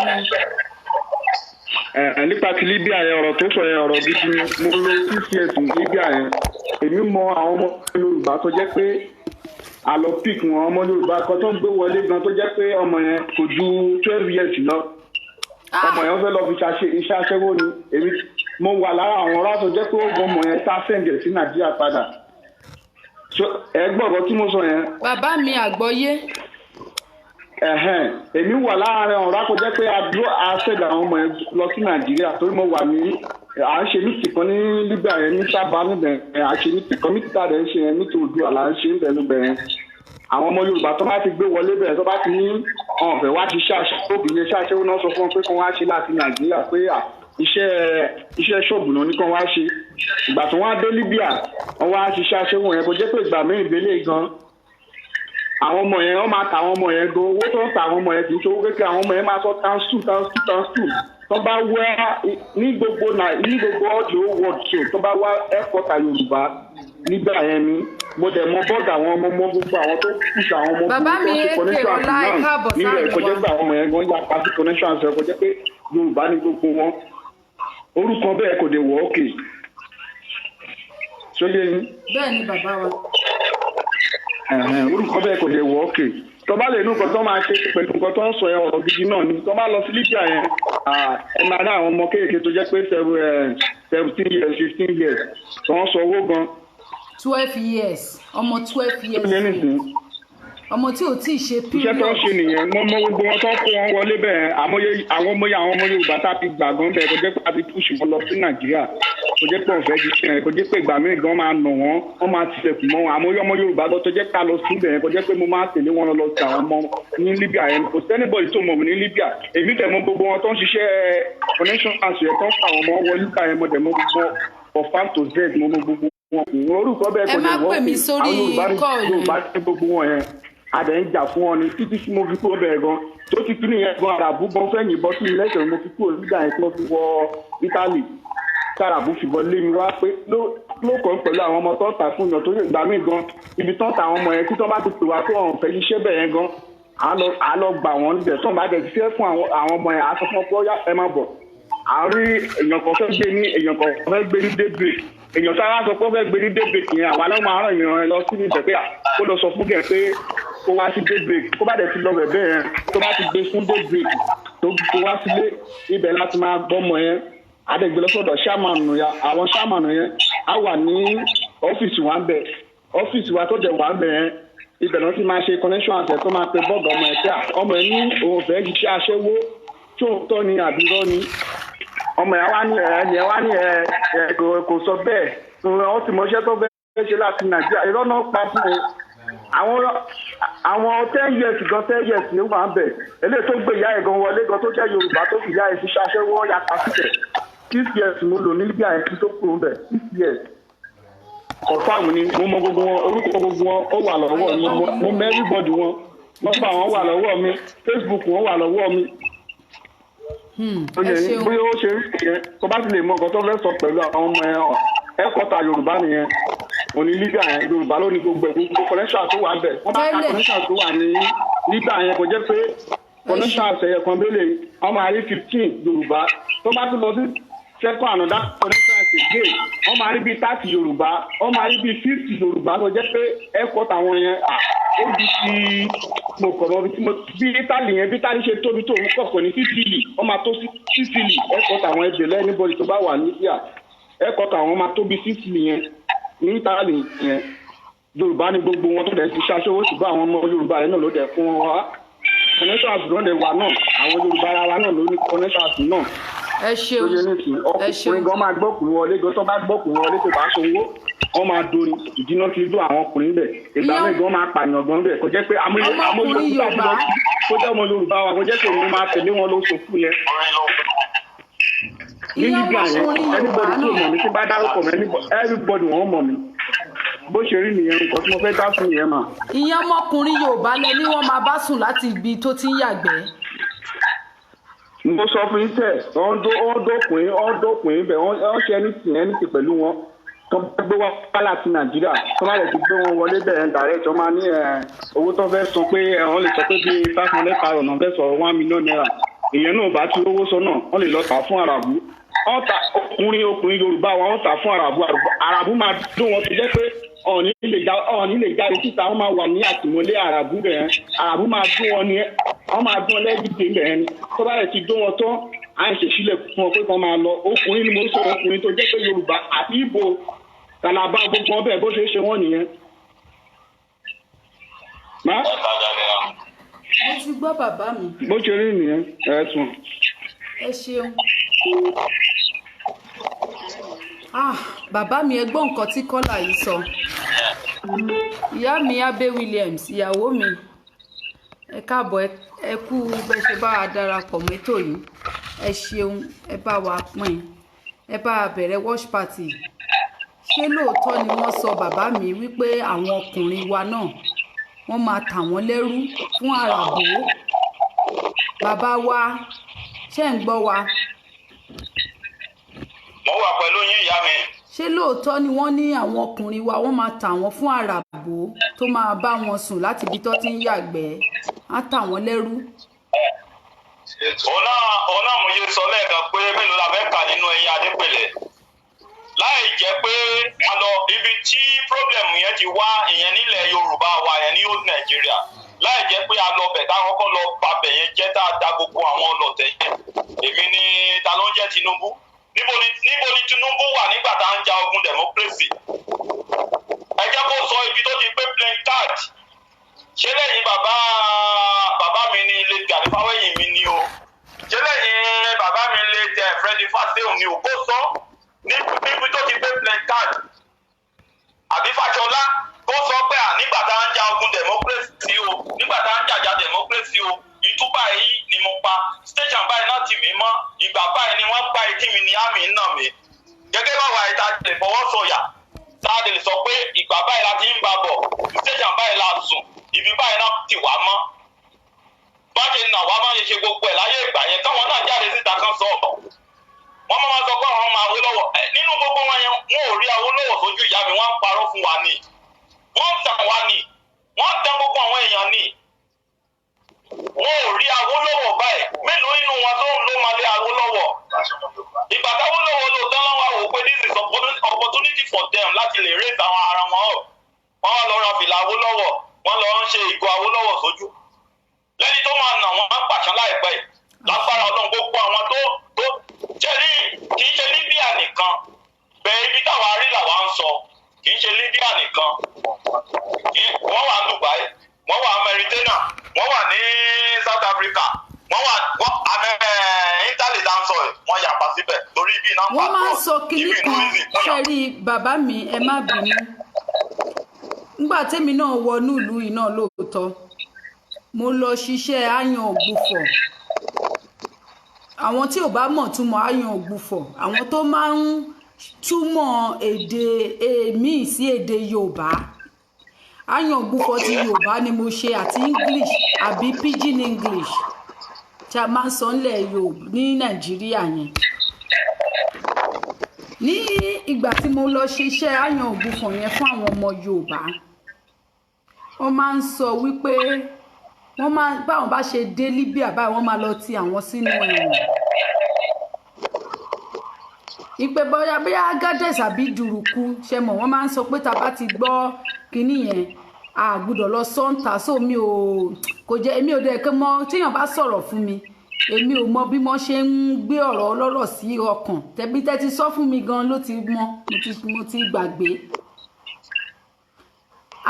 ni. Nípa ti Libya yẹn, ọ̀rọ̀ tó sọ yẹn, ọ̀rọ̀ gidi ni. Mo lo 6 years ní Libya yẹn. Èmi mọ àwọn ọmọ Yorùbá tó jẹ́ pé àlọ́ pick wọn, ọmọ Yorùbá kan tó ń gbé wọlé gan tó jẹ́ pé ọmọ yẹn kò ju 12 years lọ. Ọmọ yẹn fẹ́ lọ fi iṣẹ́ aṣẹ́wó ni. Èmi mo wà lára àwọn ọ̀rá tó jẹ́ pé ó gan ọmọ yẹn tá send ẹ̀ sí Nàìjíríà padà. So, ẹ gbọ́ ọ̀rọ̀ tí mo sọ yẹn? Bàbá mi, àgbọ́yé. Ẹ̀hẹ́n, èmi wà láàárín ọ̀rá kó jẹ́ pé a dúró, a send àwọn ọmọ yẹn lọ sí Nàìjíríà, torí mo wà ní à ń ṣe meeting kan ní Libya yẹn, ní sábà níbẹ̀ yẹn. À ń ṣe meeting kan, meeting tá a dẹ̀ ń ṣe yẹn, meeting Oòduà là ń ṣe níbẹ̀ níbẹ̀ yẹn. Àwọn ọmọ Yorùbá tó bá ti gbé wọlé bẹ̀rẹ̀, tó bá ti ní ọ̀fẹ́ wá ti ṣe aṣẹ́wó, kì í ṣe iṣẹ́ aṣẹ́wó náà, sọ fún wọn pé kí wọ́n wá ṣe láti Nàìjíríà, pé à iṣẹ́ ṣọ́ọ̀bù náà ní kí wọ́n wá ṣe. Ìgbà tí wọ́n á dé Libya, wọ́n wá ṣiṣẹ́ aṣẹ́wó yẹn, kó jẹ́ pé ìgbà mẹ́rin délé gan, àwọn ọmọ yẹn, wọ́n máa ta àwọn ọmọ yẹn gan. Owó tó ń ta àwọn ọmọ yẹn kì í ṣe owó kékeré. Àwọn ọmọ yẹn máa sọ times two, times two, times two. Tó bá wá ní gbogbo náà, ní gbogbo all the whole world, so tó bá wá headquarter Yorùbá nígbà yẹn ni mo dẹ̀ mọ bọ́ọ̀dù àwọn ọmọ, mọ gbogbo àwọn tó push àwọn ọmọ. Bàbá mi tó ṣe AK connection Ọlá, ẹ náà káàbọ̀ nílẹ̀ sáàrin kọjá wa. pé àwọn ọmọ yẹn gan ya pa sí connection àti kọjá pé Yorùbá ní gbogbo wọn. Orúkọ bẹ́ẹ̀ kò dé wọ́ òkè sóyè yín? Bẹ́ẹ̀ ni, bàbá wa. Ẹ̀hẹ̀n, orúkọ bẹ́ẹ̀ kò lè wọ́ òkè. Tó bá lè ní nǹkan tó máa ṣe pẹ̀lú nǹkan tó ń sọ yẹn, ọ̀rọ̀ gidi náà ni. Tó bá lọ sí Libya yẹn, ẹ máa rí àwọn ọmọ kéèké tó jẹ́ pé 17 years, 15 years, tó ń sọ owó gan. 12 years, ọmọ 12 Tó years yẹ nísìnyí. Ọmọ tí ò tí ì ṣe Iṣẹ́ tó ń period. ṣe nìyẹn. Mo mọ gbogbo wọn tó ń kó wọn wọlé bẹ́ẹ̀. Àmọ́yé àwọn ọmọ àwọn ọmọ Yorùbá tá a ti gbà gan bẹ́ẹ̀, kò jẹ́ pé a ti push wọn lọ sí Nàìjíríà, kò jẹ́ pé ọ̀fẹ́ ti ṣe yẹn, kò jẹ́ pé ìgbà míì gan máa nà wọ́n, wọ́n máa tilẹ̀kùn mọ́ wọn. Àmọ́yé ọmọ Yorùbá lọ tó jẹ́ pé a lọ sí ibẹ̀ yẹn, kò jẹ́ pé mo máa tẹ̀lé wọn lọ sí àwọn ọmọ ní Libya yẹn. Kò sí anybody tó mọ̀ mí ní Libya. Èmi tẹ̀ mọ́ gbogbo wọn tó ń ṣiṣẹ́ connection house yẹn, tó ń fa àwọn ọmọ wọ Libya yẹn. Mo dẹ̀ mọ́ gbogbo wọn from farm to Z, mo mọ gbogbo wọn. Orúkọ bẹ́ẹ̀ Ẹ kò má lè wọ́ pè mí sórí àwọn Yorùbá call yẹn. Yorùbá ní gbogbo wọn yẹn, a dẹ̀ ń jà fún wọn ni títí tí mo fi kúrò bẹ̀rẹ̀ gan tó ti tún nìyẹn gan. Àràbù gan fẹ́ yìnbọn sí mi lẹ́sẹ̀, mo fi kúrò nígbà yẹn tí mo fi wọ Italy. Tàràbù fìbọn lé mi wá pé ló kàn pẹ̀lú àwọn ọmọ tó ń tà fún yàn tó yẹ. Ìgbà míì gan, ibi tó ń ta àwọn ọmọ yẹn, tí tó bá ti pè wá pé ọ̀hún fẹ́ ṣiṣẹ́ bẹ̀ yẹn gan, à lọ gbà wọ́n níbẹ̀. Tó ń bá dẹ̀ ti fẹ́ fún àwọn ọmọ yẹn, à sọ fún ọ pé ó yá, ẹ má bọ̀. À ń rí èèyàn kan fẹ́ gbé ní, èèyàn kan fẹ́ gbé ní daybreak. Èèyàn tá a sọ pé ó fẹ́ gbé ní daybreak yẹn, àwa náà máa ràn èèyàn yẹn lọ sí ibẹ̀ pé kó lọ sọ fún kẹ̀ pé kó wá sí daybreak. Kó bá dẹ̀ ti lọ bẹ̀ bẹ́ẹ̀ yẹn, tó bá ti gbé fún daybreak tó Tó gbé wá sílé, ibẹ̀ láti máa gbọ́mọ yẹn adẹ́gbẹ́lọ́sọ̀dọ̀ sàmánù ya. Àwọn sàmánù yẹn á wà ní ọ́fíìsì wa ń bẹ̀, ọ́fíìsì wa tó dẹ̀ wà ń bẹ̀ yẹn, ibẹ̀ náà ti máa ṣe connection àtẹ̀ tó máa pe bọ́ọ̀gù ọmọ ẹ̀ pé ọmọ ẹ̀ ní òun fẹ́ ṣiṣẹ́ aṣẹ́wó, tí òun tọ́ ni àbí irọ́ ni. Ọmọ ẹ̀ wá ní ẹ̀ ẹ̀ wá ní ẹ̀ ẹ̀ kò sọ bẹ́ẹ̀, wọ́n ti mọṣẹ́ tó fẹ́ ṣe láti Nàìjíríà. Irọ́ náà pa fún o. Àwọn 10 years gan, 10 years ní wà ń bẹ̀. Eléyìí tó gbé ìyá ẹ̀ gan wọlé gan, tó jẹ́ Yorùbá, tó fi ìyá ẹ̀ fi ṣaṣẹ́wó yàtọ̀ síbẹ̀. 6 years mo lò ní Libya yẹn kí tó kúrò ń bẹ̀, 6 years. Confirm ni, mo mọ gbogbo wọn, orúkọ gbogbo wọn ó wà lọ́wọ́ mi. Mo mọ everybody wọn, nọ́mbà wọn wà lọ́wọ́ mi, Facebook wọn wà lọ́wọ́ mi. Ó Ẹ yẹ ṣeun. Bóyá ó ṣe rí nìyẹn. Tó bá ti lè mọ nǹkan tó fẹ́ sọ pẹ̀lú àwọn ọmọ ẹ, ẹ̀kọ́ta Yorùbá nìyẹn òní Libya yẹn. Yorùbá ló ní gbogbo ẹ̀, gbogbo connection tó wà bẹ̀. Wọ́n bá ka Tẹ́lẹ̀. connection tó wà ní Libya yẹn, kò jẹ́ pé connection àṣẹyẹ kan bẹ́lẹ̀, wọ́n máa rí 15 Yorùbá. Tó bá tún lọ sí second another connection again, wọ́n máa rí bíi 30 Yorùbá, wọ́n máa rí bíi 50 Yorùbá, tó jẹ́ pé ẹ̀kọ́ta wọn yẹn à ó di ti mo kọ̀ mọ́ bí mo bí Italy yẹn, bí Italy ṣe tóbi tó, òun kọ̀ọ̀kan ní Sicily, wọ́n máa tó sí Sicily. Ẹ̀kọ́ta àwọn ẹgbẹ̀lẹ́ anybody tó bá wà ní Libya, ẹ̀kọ́ta àwọn máa tó bí Sicily yẹn ní Italy yẹn. Yorùbá ní gbogbo wọn tó dẹ̀ ti ṣaṣẹ́wó, ṣùgbọ́n àwọn ọmọ Yorùbá yẹn náà ló dẹ̀ fún wọn wá. Connection house náà dẹ̀ wà náà, àwọn Yorùbá ara wa náà ló ní connection house náà. Ẹ Tó ṣeun. yẹ nísìnyí, Ẹ ṣeun. ọkùnrin gan máa gbọ́kùnrin wọlé gan. Tó bá gbọ́kùnrin wọlé, tó bá ṣòwò, wọ́n máa doni ìdínà ti dún àwọn ọkùnrin bẹ̀. Ìgbà míì gan máa pààyàn gan bẹ̀. Kò jẹ́ pé Ọmọkùnrin amóye Yorùbá. kó jẹ́ ọmọ Yorùbá wa, kò jẹ́ pé òun máa tẹ̀lé wọn lóṣooṣù yẹn ní Ìyẹn Libya yẹn. ọmọkùnrin Yorùbá Anybody tó náà. mọ̀ mí, tí bá dárúkọ mi, everybody wọ́n mọ̀ mí. Bó ṣe rí nìyẹn, nǹkan tí mo fẹ́ dá fún yẹn mà. Ìyẹn ọmọkùnrin Yorùbá lẹ ní wọ́n máa bá sùn láti ibi tó ti ń yàgbẹ́? Mo sọ fún yín tẹ, wọ́n dókùnrin bẹ̀, wọ́n ṣe anything pẹ̀lú wọn. Tó bá gbé wá láti Nàìjíríà, tó bá lè ti gbé wọn wọlé bẹ̀rẹ̀ direct, wọ́n máa ní owó tó fẹ́ san pé wọ́n lè sọ pé bíi 500,000 náà fẹ́ sọ, 1 million naira. Ìyẹn náà bá ti rówó sọ náà, wọ́n lè lọ tà fún Àràbù. Wọ́n ta ọkùnrin Yorùbá wa, wọ́n tà fún Àràbù. Àràbù máa dún wọn tó jẹ́ pé ọ̀ọ́ni lè jáde síta, wọ́n máa wà ní àtìmọ́lé Àràbù bẹ̀rẹ̀. Àràbù máa dún wọn ní, wọ́n máa dún wọn lẹ́gbẹ̀ẹ́ bẹ̀rẹ̀ ni. Tó bá rẹ̀ ti dún wọn tán, à ń ṣe sílẹ̀ fún wọn pé kí wọ́n máa lọ. Ọkùnrin ni mo sọ, ọkùnrin tó jẹ́ pé Yorùbá àti Ìgbò, Kàlàbà, gbogbo ọbẹ̀, bó ṣe é ṣe wọ́n nìyẹn. Má Mo ti gbọ́, bàbá mi. Bó ṣe rí nìyẹn, ẹ sùn. Ẹ ṣeun. Ah, bàbá mi, ẹ gbọ́ nǹkan tí kọ́là yìí sọ. Ìyá mi Abe Williams, ìyàwó mi, ẹ káàbọ̀. Ẹ kú bẹ́ ṣe bá wa darapọ̀ mẹ́tò yìí. Ẹ ṣeun. Ẹ bá wa pín, ẹ bá wa bẹ̀rẹ̀ watch party. Ṣé lóòótọ́ ni wọ́n sọ, bàbá mi, wípé àwọn ọkùnrin wa náà wọ́n máa tà wọ́n lẹ́rú fún Àràbò? Bàbá wa, ṣé ń gbọ́ wa? Mo wà pẹ̀lú yín, ìyá mi. Ṣé lóòótọ́ ni wọ́n ní àwọn ọkùnrin wa wọ́n máa tà wọ́n fún Àràbò tó máa bá wọn sùn láti ibi tó ti ń yàgbẹ́, á tà wọ́n lẹ́rú? Òun náà mo yé sọ lẹ́ẹ̀kan pé mélòó la fẹ́ kà nínú ẹ̀yìn Adépèlé láì jẹ́ pé a lọ ibi tí problem yẹn ti wá, ìyẹn nílẹ̀ Yorùbá wa yẹn ní old Nigeria, láì jẹ́ pé a lọ bẹ̀ tá a kọ́kọ́ lọ babẹ̀ yẹn jẹ́, tá a da gbogbo àwọn ọlọ́tẹ̀ yẹn. Èmi ni ta ló ń jẹ́ Tinubu? Níbo ni Tinubu wà nígbà tá à ń ja ogun democracy? Ẹ jẹ́ kó sọ ibi tó ti gbé playing card. Ṣé lẹ́yìn bàbá mi ní ilé Gani Fáwẹ́yìn mi ni o? Ṣé lẹ́yìn bàbá mi lè tẹ Freddy Fáṣẹ̀hùn ni o? Kó sọ níbi tó ti gbé playing card, àbí Fáṣọlá, kó sọ pé à nígbà tá à ń ja ogun democracy o, nígbà tá à ń jàjà democracy o, ìtú báyìí ni mo pa, station báyìí náà tì mí mọ́, ìgbà báyìí ni wọ́n gba etí mi ní àmì ń nà mí. Gẹ́gẹ́ báwa ìta lè fọwọ́ sọ̀yà, tá a lè sọ pé ìgbà báyìí la ti ń bá bọ̀, station báyìí la sùn, ibi báyìí náà ti wá mọ́, bá ṣe nà wá, bá ṣe ṣe gbogbo ẹ̀ láyé ìgbà yẹn, káwọn náà jáde síta kan sọ. Wọ́n máa sọ pé àwọn ọmọ Awólọ́wọ̀ nínú gbogbo wọn yẹn, wọn ò rí Awólọ́wọ̀ sójú ìyá mi. Wọ́n ń parọ́ fún wa ni, wọ́n ń tàn wá ni, wọ́n ń tàn gbogbo àwọn èèyàn ni. Wọn ò rí Awólọ́wọ̀ báyìí. Mélòó nínú wọn tó ló máa lé Awólọ́wọ̀? Ìgbà táwólọ́wọ̀ lò tán, lọ́wọ́ wò pé this is opportunity for them láti lè raise àwọn ara wọn up. Wọ́n wá lọ ra fìlà Awólọ́wọ̀, wọ́n lọ ń ṣe ìgò Awólọ́wọ̀ sójú lẹ́ni tó máa nà wọ́n pàṣán láìpẹ́ yìí. Lágbára Ọlọ́run, gbogbo àwọn tó jẹ́rí, kì í ṣe Libya nìkan bẹ́ẹ̀, ibi táwa rí làwa ń sọ, kì í ṣe Libya nìkan. Wọ́n wà ní Dubai, wọ́n wà Mauritania, wọ́n wà ní South Africa, wọ́n wà wọ́n àmẹ́ Italy tá ń sọ yìí, wọ́n yàpá síbẹ̀ torí ibi náà. Wọ́n máa ń sọ kinní ibi kan ìlú easy, wọ́n yàpá. Ṣẹ́rí bàbá mi, ẹ má bínú. Nígbà tèmi náà wọnú ìlú yìí náà, lóòótọ́ mo lọ ṣiṣẹ́ àyàn ògbufọ̀. Àwọn tí ò bá mọ̀ túmọ̀ àyàn ògbufọ̀, àwọn tó máa ń túmọ̀ èdè èmi sí èdè Yorùbá, àyàn ògbufọ̀ ti Yorùbá ni mo ṣe àti English àbí Pidgin English tí a máa ń sọ nílẹ̀ Yorùbá ní Nàìjíríà yẹn. Ní ìgbà tí mo lọ ṣiṣẹ́ àyàn ògbufọ̀ yẹn fún àwọn ọmọ Yorùbá, wọ́n máa ń sọ wípé wọ́n máa báwọn bá ṣe dé Libya báyìí, wọ́n máa lọ ti àwọn sínú ẹ̀wọ̀n, ìpè bóyá Agadez àbí Dùrùkú ṣe mọ̀. Wọ́n máa ń sọ pé tá a bá ti gbọ́ kinní yẹn, a gbọ́dọ̀ lọ sọ́ǹtà. So mi ò kò jẹ́, èmi ò dẹ̀ kí mọ tíyàn bá sọ̀rọ̀ fún mi, èmi ò mọ bí wọ́n ṣe ń gbé ọ̀rọ̀ ọlọ́rọ̀ sí ọkàn. Tẹ̀bí tẹ́ ti sọ fún mi gan ló ti mọ, mo ti gbàgbé.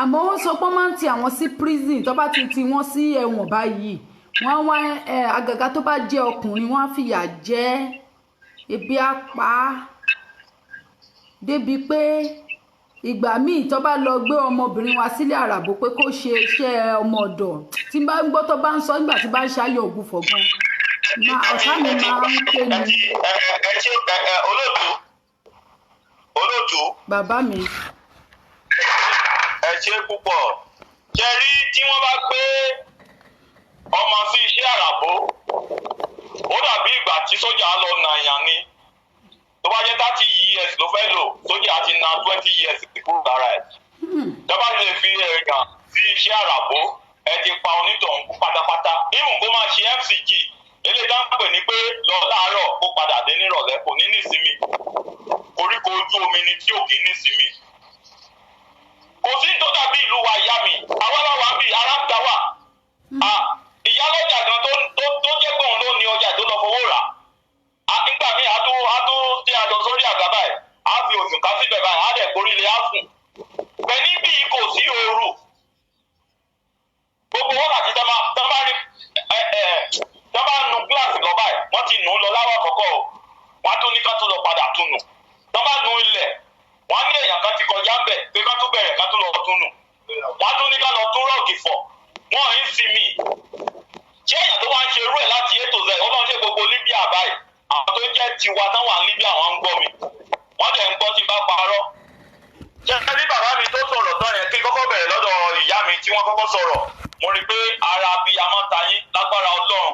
Àmọ́ wọ́n sọ pé wọ́n máa ń ti àwọn sí prison. Tó bá ti ti wọ́n sí ẹ̀wọ̀n báyìí, wọ́n wá ẹ àgàgà tó bá jẹ́ ọkùnrin, wọ́n á fìyà jẹ ẹ́, ebi á pa á débi pé ìgbà míì tó bá lọ gbé ọmọbìnrin wa sílé àràbò pé kó ṣe iṣẹ́ ọmọ ọ̀dọ̀, tí n bá ń gbọ́ tó bá ń sọ nígbà tí bá ń ṣayọ̀ ògùnfọ̀ gan, ọ̀tá mi máa ń ké ni. Ẹ ti ẹ ẹ ẹ ṣe ẹ ẹ olóòtú, olóòtú. Bàbá mi. Ẹ ṣe púpọ̀. Ṣe rí, tí wọ́n bá gbé ọmọ sí iṣẹ́ àràbó, ó dàbí ìgbà tí sójà lọ nàyàn ni. Tó bá jẹ́ 30 years ló fẹ́ lò, sójà ti na 20 years kúrò lára ẹ̀. Tó bá lè fi èèyàn sí iṣẹ́ àràbó, ẹ ti pa onítọ̀hún kú pátápátá. Even kó máa ṣe MCG eléyìí tá ń pè ní pé lọ láàárọ̀ kó padà dé nírọ̀lẹ́, kò ní nísinmi. Koríko ojú omi ni tí ò kì í nísinmi. Kò sí tó dàbí ìlú wa. Ìyá mi, àwa láwa bí ara ń ta wà. Ìyálọ́jà gan tó jẹ́ pé òun ló ní ọjà tó lọ fowó rà. Nígbà míì a tó tẹ àjọ sórí àga báyìí, a fi òsùn ká síbẹ̀ báyìí, á dẹ̀ gorí ilé á sùn. Pẹ̀lú bí kò sí ooru, gbogbo wákàtí tá bá rí ẹ ẹ tá bá nu gíláàsì lọ báyìí, wọ́n ti nù ú lọ láwọ̀ àkọ́kọ́ o, wọ́n á tún ní ká tún lọ padà tún nù. Tá bá nu ilẹ̀, wọ́n á ní èèyàn kan ti kọjá ń bẹ̀ pé ká tún bẹ̀rẹ̀, ká tún lọ tún nù. Wọ́n á tún ní ká lọ tún rug fọ̀. Wọ́n ń sinmi. Ṣé èèyàn tó wá ń ṣe irú ẹ̀ láti A to Z, Ọlọ́run ṣe gbogbo Libya báyìí, àwọn tó jẹ́ tiwa táwọn à ń Libya, wọ́n ń gbọ́ mi, wọ́n dẹ̀ ń gbọ́ tí bá parọ́. Ṣé rí bàbá mi tó sọ̀rọ̀ tán yẹn, kí n kọ́kọ́ bẹ̀rẹ̀ lọ́dọ̀ ìyá mi tí wọ́n kọ́kọ́ sọ̀rọ̀, mo rí i pé ara abiyamọ ta yín. Lágbára Ọlọ́run.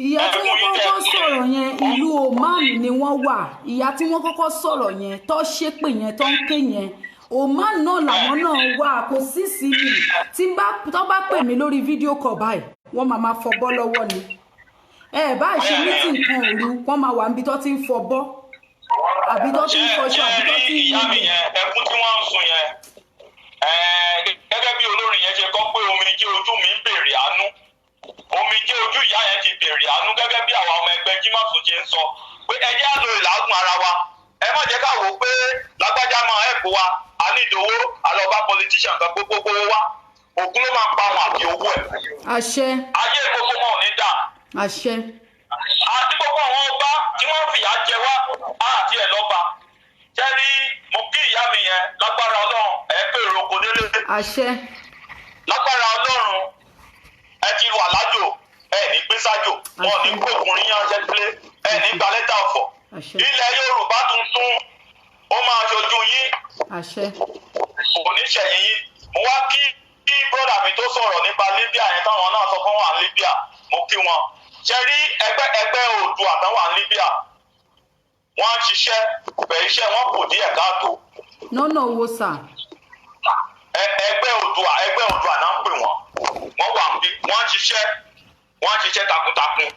Ìyá tí wọ́n kọ́kọ́ sọ̀rọ̀ yẹn, ìlú Oman ni wọ́n wà. Ìyá tí wọ́n kọ́kọ́ sọ̀rọ̀ yẹn, tó ṣépè yẹn, tó ń ké yẹn, Oman náà làwọn náà wà. Kò sí sí mi tí n bá tó bá pè mí lórí video call báyìí, wọ́n máa máa fọbọ́ lọ́wọ́ ni. Ẹ bá ṣe meeting kan òru, wọ́n máa wà níbi tó ti ń fọbọ́ àbí tó ti ń fọṣọ àbí tó ti ń Ìyá mi nílẹ̀. yẹn, ẹkún tí wọ́n ń sun yẹn, gẹ́gẹ́ bí olórin yẹn ṣe kọ́ pé omijé ojú mi ń béèrè àánú, omijé ojú ìyá yẹn ti béèrè àánú. Gẹ́gẹ́ bí àwa ọmọ ẹgbẹ́ Jímọ̀sùn ṣe ń sọ pé ẹ jẹ́ á lo ìlàágùn ara wa, ẹ má jẹ́ ká wò ó pé lágbájá máa ẹ̀kọ́ wa, a ní ìdòwó alọ́ba politician kan gbogbo wa, ògún ló máa pa wọn àti owó ẹ̀. Àṣẹ. Ayé gbogbo wọn ò ní dà. Àṣẹ. Àti gbogbo àwọn ọba tí wọ́n fìyà jẹ wá àti ẹ̀ lọ́ba jẹ́rí. Mo kí ìyá mi yẹn. Lágbára Ọlọ́run, ẹ̀ pèrò oko délé. Àṣẹ. Lágbára Ọlọ́run, ẹ ti wà lájò, ẹ ní gbé sájò, wọn ò ní gbókùnrin yánṣẹ́ sílé, ẹ ní gba lẹ́tà ọ̀fọ̀. Àṣẹ. Ilẹ̀ Yorùbá tuntun, ó máa ṣojú yín. Àṣẹ. Kò ní ṣẹ̀yìn yín. Mo wá kí brother mi tó sọ̀rọ̀ nípa Libya yẹn, táwọn náà sọ fún wa ní Libya, mo kí wọn. Ṣe rí ẹgbẹ́ Oòduà táwọn ní Libya, wọ́n ń ṣiṣẹ́ bẹ̀, iṣẹ́ wọn kù díẹ̀ káàtó. Lọ́nà owó sà? Ẹgbẹ́ Oòduà, ẹgbẹ́ Oòduà náà ń pè wọ́n. Wọ́n wà níbí, wọ́n ń ṣiṣẹ́, wọ́n ń ṣiṣẹ́ takuntakun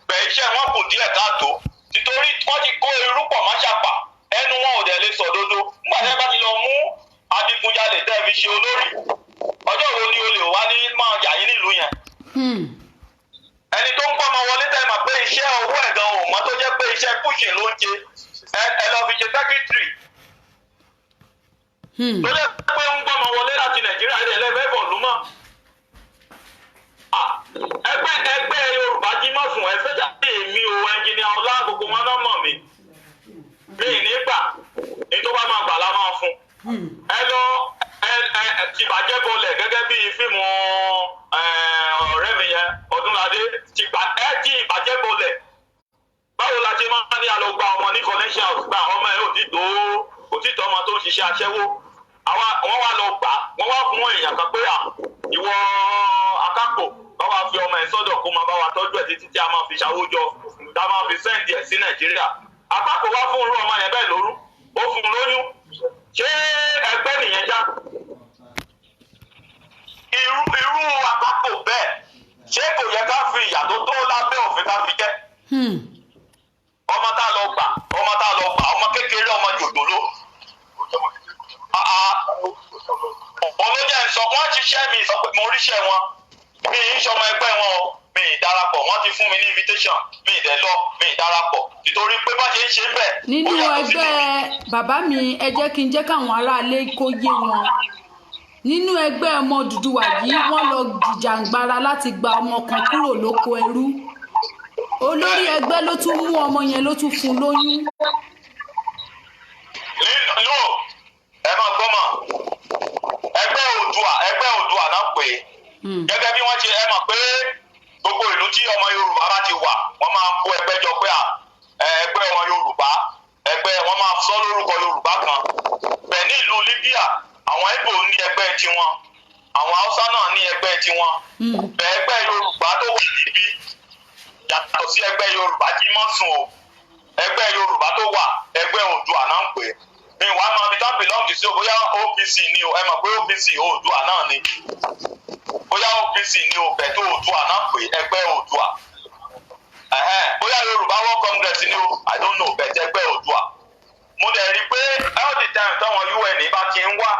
bẹ̀, iṣẹ́ wọn kù díẹ̀ káàtó, nítorí wọ́n ti kó irú pọ̀ mọ́ ṣàpà, ẹnu wọn ò dẹ̀ lè sọ òdodo. Nígbà tí wọ́n bá ti lọ mú adigunjalè tẹ́ fi ṣe olórí, ọjọ́ wo ni olè wá ní máa jà yín nílùú yẹn? Hmm. Ẹni tó ń gbọ́mọ wọlé tẹ́ mọ̀ pé iṣẹ́ thing ló ń ṣe. Ẹ lọ fi ṣe secretary. Tó lè pé ń gbọ́mọ wọlé láti Nàìjíríà, ẹ̀ lẹ́fẹ̀ẹ́ bọ̀ ló mọ́. Ẹgbẹ́ Yorùbá jí mọ́ fún ẹ fẹ́ jáde. Èmi o, ẹnjìnìà Ọlá, gbogbo wọn náà mọ̀ mí. Mi ní gbà ní tó bá máa gbà lá máa fún. Ẹ lọ ẹ tìbàjẹ́ bọlẹ̀ gẹ́gẹ́ bí fíìmù ọ̀rẹ́ mi yẹn, Ọdúnládé ẹ tí ìbàjẹ́ bọlẹ̀. Báwo la ṣe máa ní àlọ́ gba ọmọ ní connection house, gba ọmọ ẹ ò tí tó, kò tí tó ọmọ tó ń ṣiṣẹ́ aṣẹ́wó? Wọ́n wá lọ gbà, wọ́n wá fún èèyàn kan pé à ìwọ akápò bá wa fi ọmọ ẹ sọ́dọ̀, kó máa bá wa tọ́jú ẹ̀ títí tí a máa fi ṣàwójọ, tá a máa fi send ẹ̀ sí Nàìjíríà. Akápò wá fún irú ọmọ yẹn bẹ́ẹ̀ lóru, ó fún un lóyún. Ṣé ẹgbẹ́ nìyẹn já? Irú akápò bẹ́ẹ̀, ṣé kò yẹ ká fi ìyà tó tó lábẹ́ òfin ká fi jẹ́? Ọmọ tá a lọ gbà, ọmọ tá a lọ gbà, ọmọ kékeré, ọmọ jòjòló. Olójẹ́ ń sọ wọ́n ṣiṣẹ́ mi, sọ pé mo ríṣẹ́ wọn. Mi ń ṣọmọ ẹgbẹ́ wọn o, mi ì darapọ̀. Wọ́n ti fún mi ní invitation, mi ì dẹ̀ lọ, mi ì darapọ̀ nítorí pé bá ṣe ń ṣe bẹ́ẹ̀. Nínú ẹgbẹ́ bàbá mi, ẹ jẹ́ kí n jẹ́ káwọn aráalé kó yé wọn. Nínú ẹgbẹ́ ọmọ Odùduwà yìí, wọ́n lọ jìjàǹgbara láti gba ọmọ kan kúrò lóko ẹrú. Olórí ẹgbẹ́ ló tún mú ọmọ yẹn, ló tún fún lóyún. No, ẹ máa gbọ́ mọ̀, ẹgbẹ́ Oòduà, ẹgbẹ́ Oòduà náà pè é. Gẹ́gẹ́ bí wọ́n ṣe, ẹ mọ̀ pé gbogbo ìlú tí ọmọ Yorùbá bá ti wà, wọ́n máa ń kó ẹgbẹ́ jọ pé ẹgbẹ́ ọmọ Yorùbá, ẹgbẹ́ wọ́n máa sọ lórúkọ Yorùbá kan bẹ́ẹ̀. Ní ìlú Libya, àwọn Ìgbò ní ẹgbẹ́ tiwọn, àwọn Haúsá náà ní ẹgbẹ́ tiwọn bẹ́ẹ̀. Ẹgbẹ́ Yorùbá tó wà níbí yàtọ̀ sí ẹgbẹ́ Yorùbá jí mọ́sùn o. Ẹgbẹ́ Yorùbá tó wà, ẹgbẹ́ Oòduà náà ń pè é. Mi wàá máa fi tán belong sí o, bóyá OPC ni o. Ẹ mọ̀ pé OPC, Oòduà náà ni. Bóyá OPC ni o, bẹ̀ tó Oòduà náà pè, ẹgbẹ́ Oòduà. Bóyá Yorùbá World Congress ni o, I don't know, bẹ̀ tẹ́ ẹgbẹ́ Oòduà. Mo dẹ̀ rí i pé all the time táwọn UN bá ti ń wá,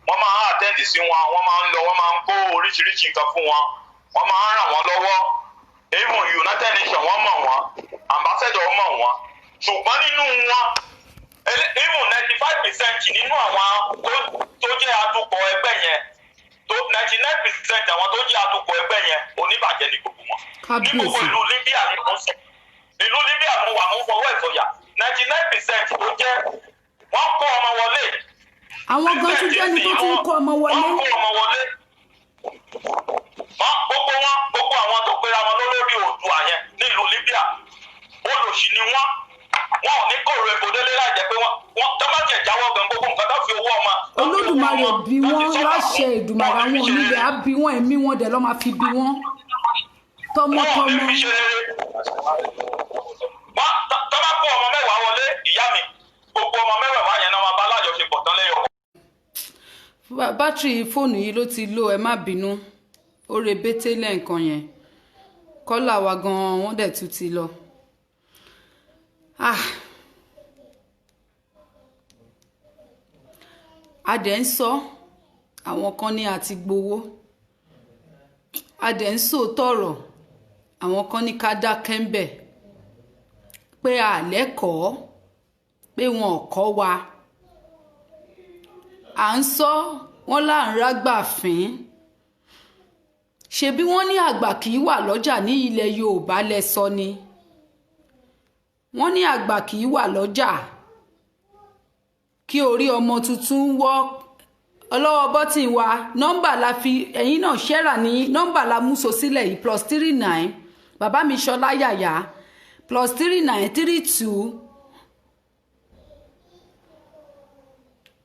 wọ́n máa ń attend sí wọn, wọ́n máa ń lọ, wọ́n máa ń kó oríṣiríṣi nǹkan fún wọn, wọ́n máa ń ràn wọ́n lọ́wọ́. Even United Nations, wọ́n mọ̀ wọ́n, ambassador mọ̀ wọ́n. Ṣùgbọ́n nínú wọn, even 95% nínú àwọn tó jẹ́ atukọ̀ ẹgbẹ́ yẹn, tó 99% àwọn tó jẹ́ atukọ̀ ẹgbẹ́ yẹn, oníbàjẹ́ ni gbogbo wọn. Ní gbogbo ìlú Libya ni mo sọ, ìlú Libya mo wà, mo fọwọ́ ìsọ̀yà, 99% tó jẹ́, wọ́n kó ọmọ wọlé. Àwọn gan tún jẹ́ni tó tún kó ọmọ wọlé. Wọ́n kó ọmọ wọlé. Wọ́n gbogbo wọn, gbogbo àwọn tó pera wọn lólórí Oòduà yẹn nílùú Libya, olòṣì ni wọ́n. Wọn ò ní kòrò epo délé láì jẹ́ pé wọ́n tó bá jẹ̀ jáwọ́ gan, gbogbo nǹkan tó fi owó ọmọ. Olódùmarè bí wọ́n láṣẹ Èdùmàrè, àwọn onílẹ̀ á bí wọ́n, ẹ̀mí wọn dẹ̀ lọ́ máa fi bí wọ́n tọmọtọmọ. Wọn ò ní fi ṣe rere. Wọ́n tó bá kó ọmọ 10 wọlé, ìyá mi, gbogbo ọmọ 10 yẹn náà máa bá lájọṣepọ̀ tán lẹ́yọ̀. Bátìrì fóònù yìí ló ti lò, ẹ má bínú. Ó rebété lẹ́ǹkan yẹn, kọ́là wa gan-an, wọ́n dẹ̀ tún ti lọ. Ah. A dẹ̀ ń sọ, àwọn kan ní àti gbowó. A dẹ̀ ń sòótọ́ ọ̀rọ̀, àwọn kan ní ká dákẹ́ ń bẹ̀, pé a lẹ́kọ̀ọ́, pé wọn ò kọ́ wa. À ń sọ wọ́n là ń rágbà fín. Ṣebí wọ́n ní àgbà kì í wà lọ́jà ní ilẹ̀ Yorùbá lẹ sọ ni. Wọ́n ní àgbà kì í wà lọ́jà kí orí ọmọ tuntun wọ́. Ọlọ́wọ́ bọ́tìn wa, nọ́mbà la fi ẹ̀yin náà ṣẹ́ra ní nọ́mbà la mú so sílẹ̀ yìí: +39, bàbá mi Ṣọlá Yàyà, +39 32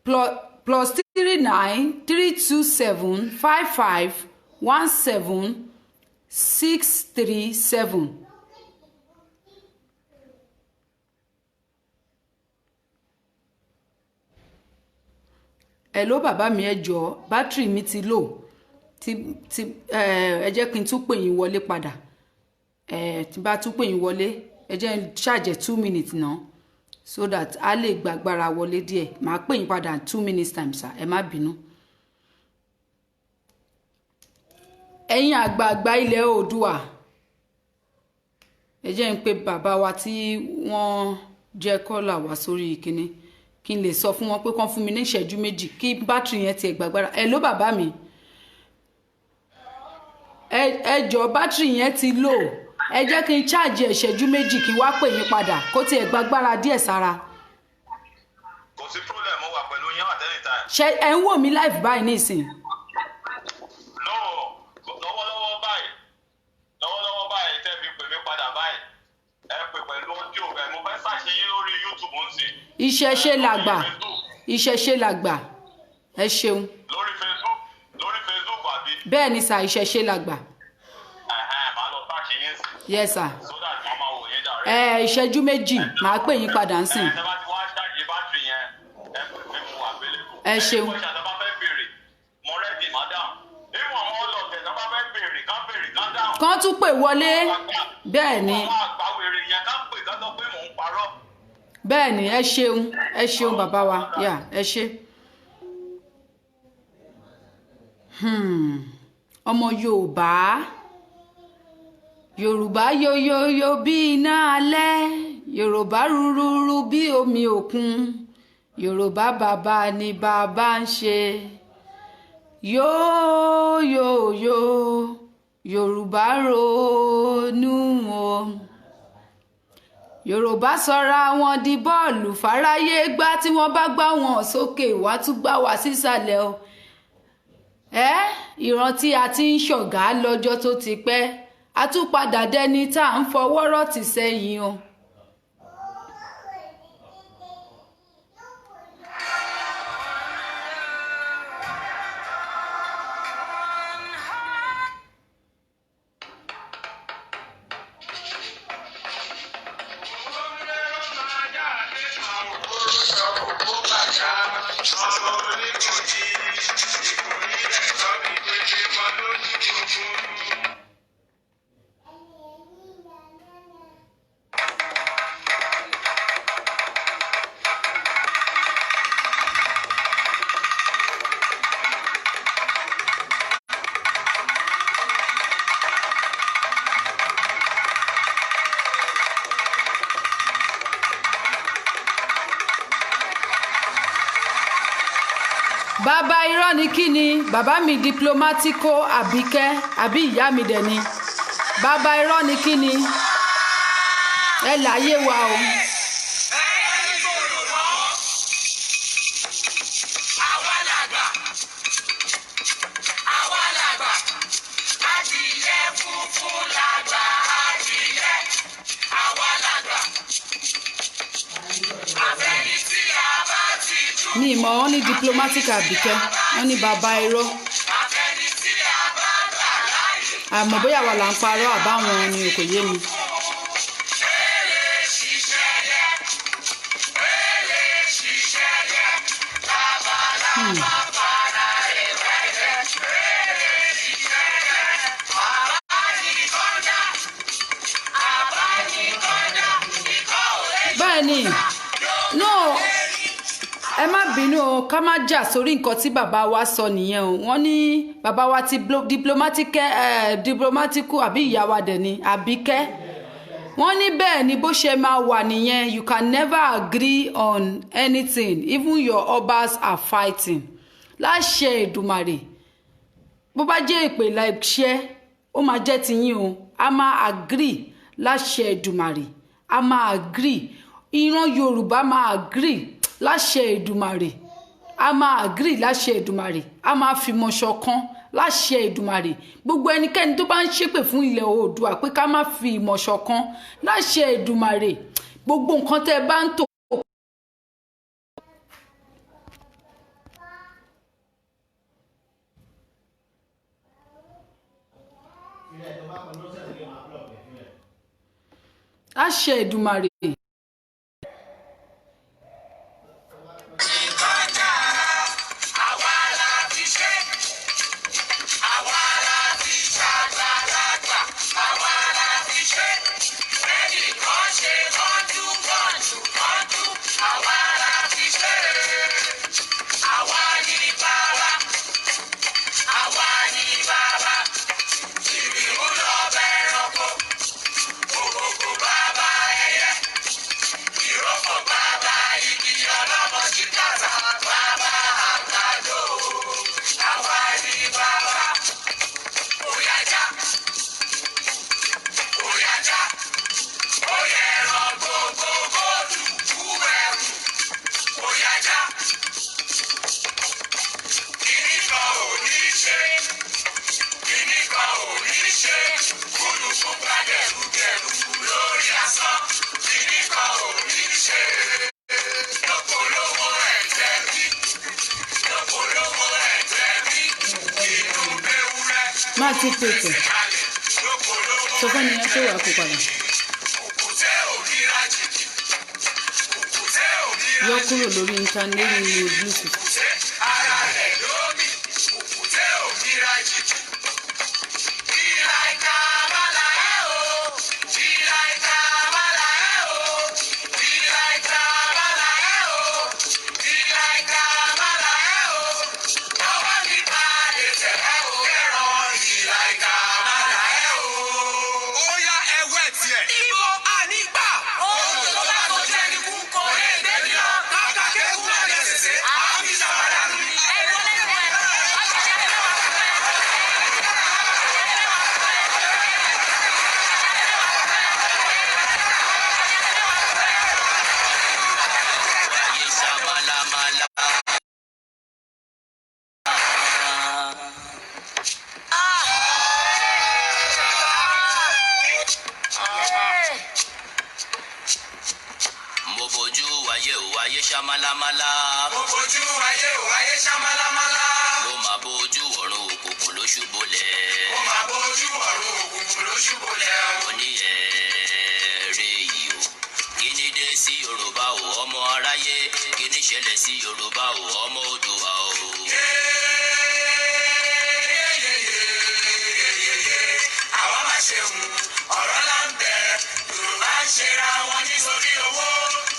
+39 32 755 17637. Hello, bàbá mi, ẹ jọ̀ọ́, bátìrì mi ti lò ti ẹ jẹ́ kí n tún pè yín wọlé padà. Ẹ tí bá tún pè yín wọlé, ẹ jẹ́ n ṣàjẹ́ 2 minutes náà so that a lè gbàgbára wọlé díẹ̀. Màá pè yín padà 2 minutes time, sir, ẹ má bínú. Ẹ̀yin àgbààgbà ilẹ̀ Oòduà, ẹ jẹ́ n pe bàbá wa tí wọ́n Jẹ́ caller wá sórí ìkíní, kí n lè sọ fún wọn pé kán fún mi ní ìṣẹ́jú 2 kí bátìrì yẹn tiẹ̀ gbàgbára. Ẹ ló bàbá mi, ẹ jọ, bátìrì yẹn ti lò. Ẹ jẹ́ kí n charge ìṣẹ́jú 2, kí n wá pè yín padà kó tiẹ̀ gbàgbára díẹ̀ sára. Kò sí problem, mo wà pẹ̀lú yín at any time. Ṣé ẹ ń wò mí live báyìí nísìn? No, lọ́wọ́lọ́wọ́ báyìí, lọ́wọ́lọ́wọ́ báyìí tẹ́ fi pè mí padà báyìí, ẹ pè pẹ̀lú audio ẹ̀. Mo fẹ́ ṣàṣeyín lórí YouTube ń sìn. Ìṣẹ̀ṣe làgbà, ìṣẹ̀ṣe làgbà, ẹ ṣeun. Lórí Facebook, lórí Facebook àbí? Bẹ́ẹ̀ ni sir, ìṣẹ̀ṣe làgbà. Ẹ̀hẹ́n, màá lọ ṣàṣeyín sí. Yes sir. So that màá máa wò yín direct. Ẹ ìṣẹ́jú 2, màá pè yín padà ń sìn. Ẹ tẹ́ bá ti wá ṣáàjì bátìrì yẹn, ẹ pè mí, mo wà available. Ẹ ṣeun. Ẹni question tó bá fẹ́ béèrè, mo ready, madam. Ìwọ̀n àwọn ọlọ́tẹ̀ tó bá fẹ́ béèrè, ká béèrè, ká dáhùn. Kán tún pè wọlé, bẹ́ẹ̀ ni. Àwọn àgbàwèrè yẹn ká pè, ká sọ pé mò ń parọ́. Bẹ́ẹ̀ ni, ẹ ṣeun, ẹ ṣeun bàbá wa yà, ẹ ṣe. Ọmọ Yorùbá, Yorùbá yoyoyo bí iná alẹ́, Yorùbá rúrúrú bí omi òkun, Yorùbá bàbá ni bàbá ń ṣe yóyóyó, Yorùbá ronú o. Yorùbá sọra wọn di bọ́ọ̀lù fáráyé gbá. Tí wọ́n bá gbá wọn sókè, wá tún gbá wá sísàlẹ̀ o. Ẹ ìran tí a ti ń ṣọ̀gá lọ́jọ́ tó ti pẹ́, a tún padà dẹni tá à ń fọwọ́ rọ́ tì sẹ́yìn o. Bàbá irọ́ ni kí ni bàbá mi, Diplomatico Àbíkẹ́ àbí ìyá mi dẹ̀ ni bàbá irọ́ ni kí ni. Ẹ láyé wa o. Àwa làgbà, àwa làgbà, adìyẹ funfun làgbà, adìyẹ, àwa làgbà. Àfẹ́ni tí a bá ti jú. Mi mọ̀ wọ́n ní Diplomatic Àbíkẹ́, wọ́n ní bàbá irọ́. Àfẹ́ni tí a bá gbà láàyè. Àmọ́ bóyá wà là ń parọ́ àbáwọn ni, kò yé mi. Èrè ṣiṣẹ́ yẹ, èrè ṣiṣẹ́ yẹ, labalábá para ewé yẹ, èrè ṣiṣẹ́ yẹ, àbánikọ́dá, àbánikọ́dá, ikọ́ ò lè Bẹ́ẹ̀ ni, no, ẹ má bínú o, ká má jà sórí nǹkan tí bàbá wa sọ nìyẹn o. Wọ́n ní bàbá wa ti diplomatic, diplomatico àbí ìyá wa dẹ̀ ni Àbíkẹ́, wọ́n ní bẹ́ẹ̀ ni, bó ṣe máa wà nìyẹn. You can never agree on anything, even your obas are fighting. Láṣẹ Èdùmàrè, bó bá jẹ́ ìpè láìṣẹ́, ó máa jẹ́ tiyín o. A máa agree láṣẹ Èdùmàrè, a máa agree. Ìran Yorùbá máa agree láṣẹ Èdùmàrè, a máa agree láṣẹ Èdùmàrè, a máa fìmọ̀ ṣọ̀kan láṣẹ Èdùmàrè. Gbogbo ẹnikẹ́ni tó bá ń ṣépè fún ilẹ̀ Oòduà pé ká má fi ìmọ̀ ṣọ̀kan, láṣẹ Èdùmàrè, gbogbo nǹkan tẹ́ ẹ bá ń tò láṣẹ Èdùmàrè. Kọjá, àwa la fi ṣe, àwa la fi ṣàgbàlagbà, àwa la fi ṣe. Bẹ́ẹ̀ni kan ṣe kánjú kánjú kánjú, àwa la fi ṣe. Àwa ni bàbá, àwa ni bàbá, ìrìhún lọ bẹ ẹranko, òkòkò bàbá ẹyẹ. Má ti pètè sọ fún ẹnìyẹn pé wàá kó padà. Yọ kúrò lórí íńtánẹ́ẹ̀tì, lórí Bluetooth. Ó yá, ẹwẹ́ tiẹ̀. Ibo ànígbà. Òun tó bá kojú ẹni kú kò lè débi lọ. Kàkà kéwù má jẹ sèse. Àbí sàwádà nù. Ayé ṣàmàlàmàlà. Mo bójú wáyé ò, wáyé ṣàmàlàmàlà. Mo fojú ayé ò, ayé ṣá málámálá. Mo máa bójú ọ̀run, òkùnkùn ló ṣubúlẹ̀. Mo máa bójú ọ̀run, òkùnkùn ló ṣubúlẹ̀ o. Mo ní ẹ̀ẹ́rẹ́ yìí o, kí ni dé sí Yorùbá o, ọmọ aráyé? Kí ni ṣẹlẹ̀ sí Yorùbá o, ọmọ Oòduà o? Yeyeyeyeyeye, àwa máa ṣe hùn, ọ̀rọ̀ là ń bẹ. Yorùbá ń ṣera wọn nítorí owó.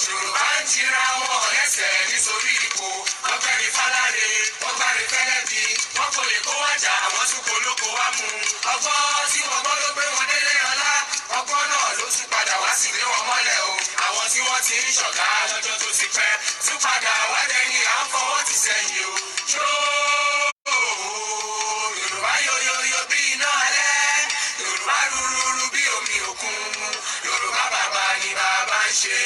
Yorùbá ń jira wọn lẹ́sẹ̀ nítorí ipò. Wọ́n gbẹ́ni fáláre, wọ́n gbáre fẹ́lẹ́bí. Wọ́n kò lè kó wájà, àwọn tún kò lóko wá mú. Ọgbọ́n tí wọ́n gbọ́ ló gbé wọn délé ọlá. Ọgbọ́n náà ló tún padà wá sí lé wọn mọ́lẹ̀ o. Àwọn tí wọ́n ti ń ṣọ̀gá lọ́jọ́ tó ti pẹ́ tún padà wá dẹ́yìn, à ń fọwọ́ ti sẹ́yìn o. Yóò Yorùbá yoyoyo bí iná alẹ́. Yorùbá rúrúrú bí omi òkun. Yorùbá bàbá ni bàbá ń ṣe.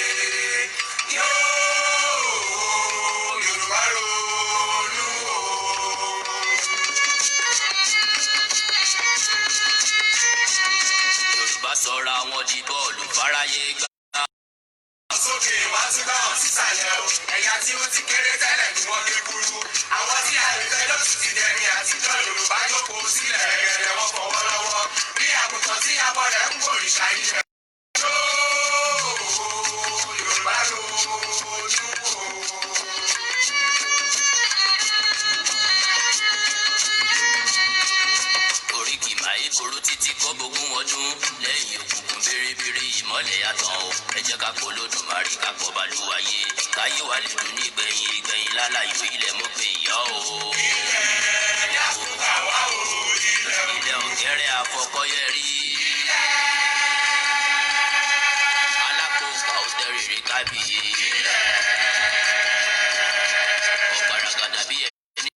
Yóò Yorùbá ronú o. Yorùbá sọra wọn di bọ́ọ̀lù fáráyé gbá. Sókè wá tún bá wọn sísàlẹ̀ o. Ẹ̀yà tí ó ti kéré tẹ́lẹ̀ ni wọ́n gé kúrú. Àwọn tí àìfẹ́ ló tún ti dẹni àtijọ́. Yorùbá jókòó sílẹ̀ gẹ̀gẹ̀, wọ́n fọwọ́ lọ́wọ́ bí àgùntàn tí abọ́ rẹ̀ ń gbòrìṣà ilẹ̀. Yóò Yorùbá ronú o. Oríkì máa burú títí kó gbógun ọdún lẹ́yìn òkùnkùn bèrèbèrè, ìmọ́lẹ̀ àtàn o. Ẹ jẹ́ ká pọ̀ Olódùmarè, ká pọ̀ balùwàyè, káyé wa lè dùn ní ìgbẹ̀yìn ìgbẹ̀yìn lálàyò. Ilẹ̀ mú pé ìyá o. Ilẹ̀ dákun gbà wá o, ilẹ̀ o. Ilẹ̀ ọ̀gẹ́rẹ́ àfọkọ́yẹrí. Alákòókò òtẹ́rẹ̀rẹ̀ kábíyé. Ọ̀gbaragada bí ẹni.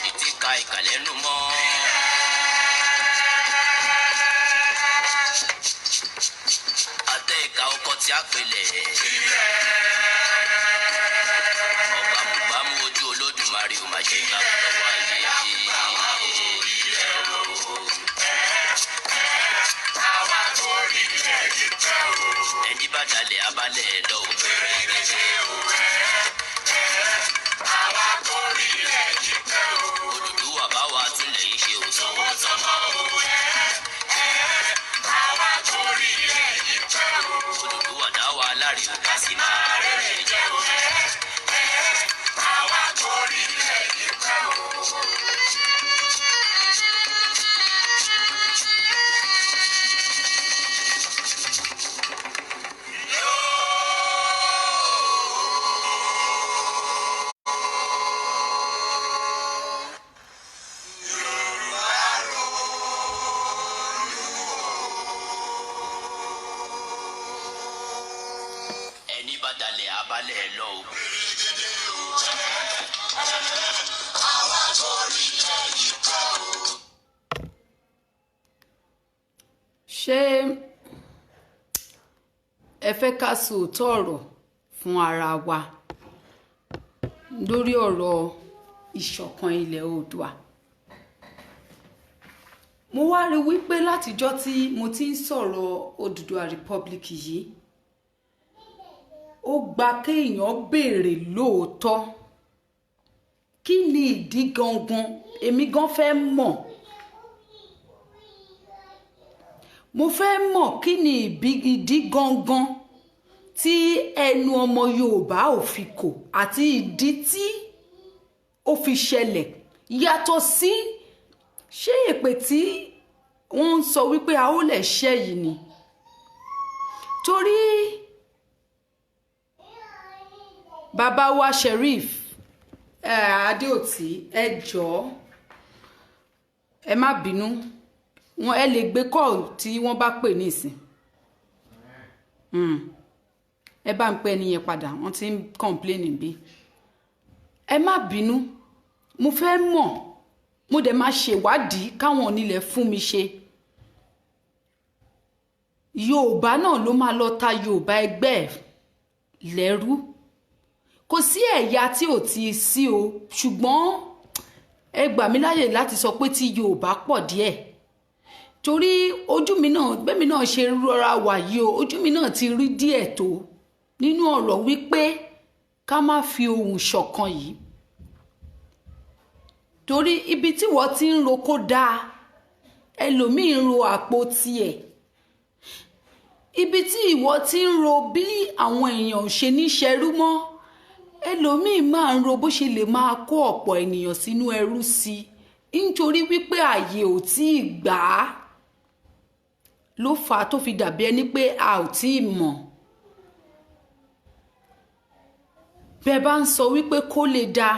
Títí ka ìkàlẹ́nu mọ́. Àtẹ ìka ọkọ tí a pèlè. Ọ̀gbàmùgbàmù ojú Olódùmarè ò má ṣe gbà lọ́wọ́ ayé. Àwa torí ilẹ̀ yìí pẹ́ o. Ẹni bá dalẹ̀ abalẹ̀ lọ ò bẹ̀rẹ̀. Gẹ́gẹ́ o, àwa torí ilẹ̀ yìí pẹ́ o. Odùduwà bá wa túnlẹ̀ yìí ṣe ò sanwó. Owó tọmọ o, àwa torí ilẹ̀ yìí pẹ́ o. Odùduwà dá wa láre ò, ká sì máa Rere jẹ́ o, àwa torí ilẹ̀ yìí pẹ́ o. Ẹni bá dalẹ̀ abalẹ̀ lọ ò. Ṣé ẹ fẹ́ ká sòótọ́ ọ̀rọ̀ fún ara wa lórí ọ̀rọ̀ ìṣọ̀kan ilẹ̀ Oòduà? Mo wá rí wípé látijọ́ tí mo ti ń sọ̀rọ̀ Odùduwà Republic yìí, ó gba kéèyàn béèrè lóòótọ́. Kí ni ìdí gangan? Èmi gan fẹ́ mọ̀, mo fẹ́ mọ̀ kí ni ìdí gangan tí ẹnu ọmọ Yorùbá ò fi kò àti ìdí tí ó fi ṣẹlẹ̀. Yàtọ̀ sí ṣé èpè tí wọ́n ń sọ wípé a ó lè ṣẹ́ yìí ni, torí bàbá wa Sheriff Adéòtí, ẹ jọ̀ọ́, ẹ má bínú, wọn ẹ lè gbé call tí wọ́n bá pè nísìn. Ẹ bá ń pè ẹni yẹn padà, wọ́n ti ń complain bí. Ẹ má bínú, mo fẹ́ mọ̀, mo dẹ̀ máa ṣèwádìí káwọn onílẹ̀ fún mi ṣe. Yorùbá náà ló máa lọ ta Yorùbá ẹgbẹ́ ẹ̀ lẹ́rú. Kò sí ẹ̀yà tí ò ti sí o, ṣùgbọ́n ẹ gbà mí láyè láti sọ pé tí Yorùbá pọ̀ díẹ̀, torí ojú mi náà, bẹ́mi náà ṣe rọra wà yìí o, ojú mi náà ti rí díẹ̀ tó nínú ọ̀rọ̀ wípé ká má fi ohùn ṣọ̀kan yìí, torí ibi tí wọ́n ti ń roko dáa, ẹlòmíì ń ro àpò tiẹ̀. Ibi tí ìwọ ti ń ro bí àwọn èèyàn ò ṣe ní ṣerú mọ́, ẹlòmíì máa ń ro bó ṣe lè máa kó ọ̀pọ̀ ènìyàn sínú ẹrú sí i, nítorí wípé ààyè ò tí ì gbà á ló fà á tó fi dàbí ẹni pé a ò tí ì mọ̀. Bẹ́ẹ̀ bá ń sọ wípé kó lè dáa,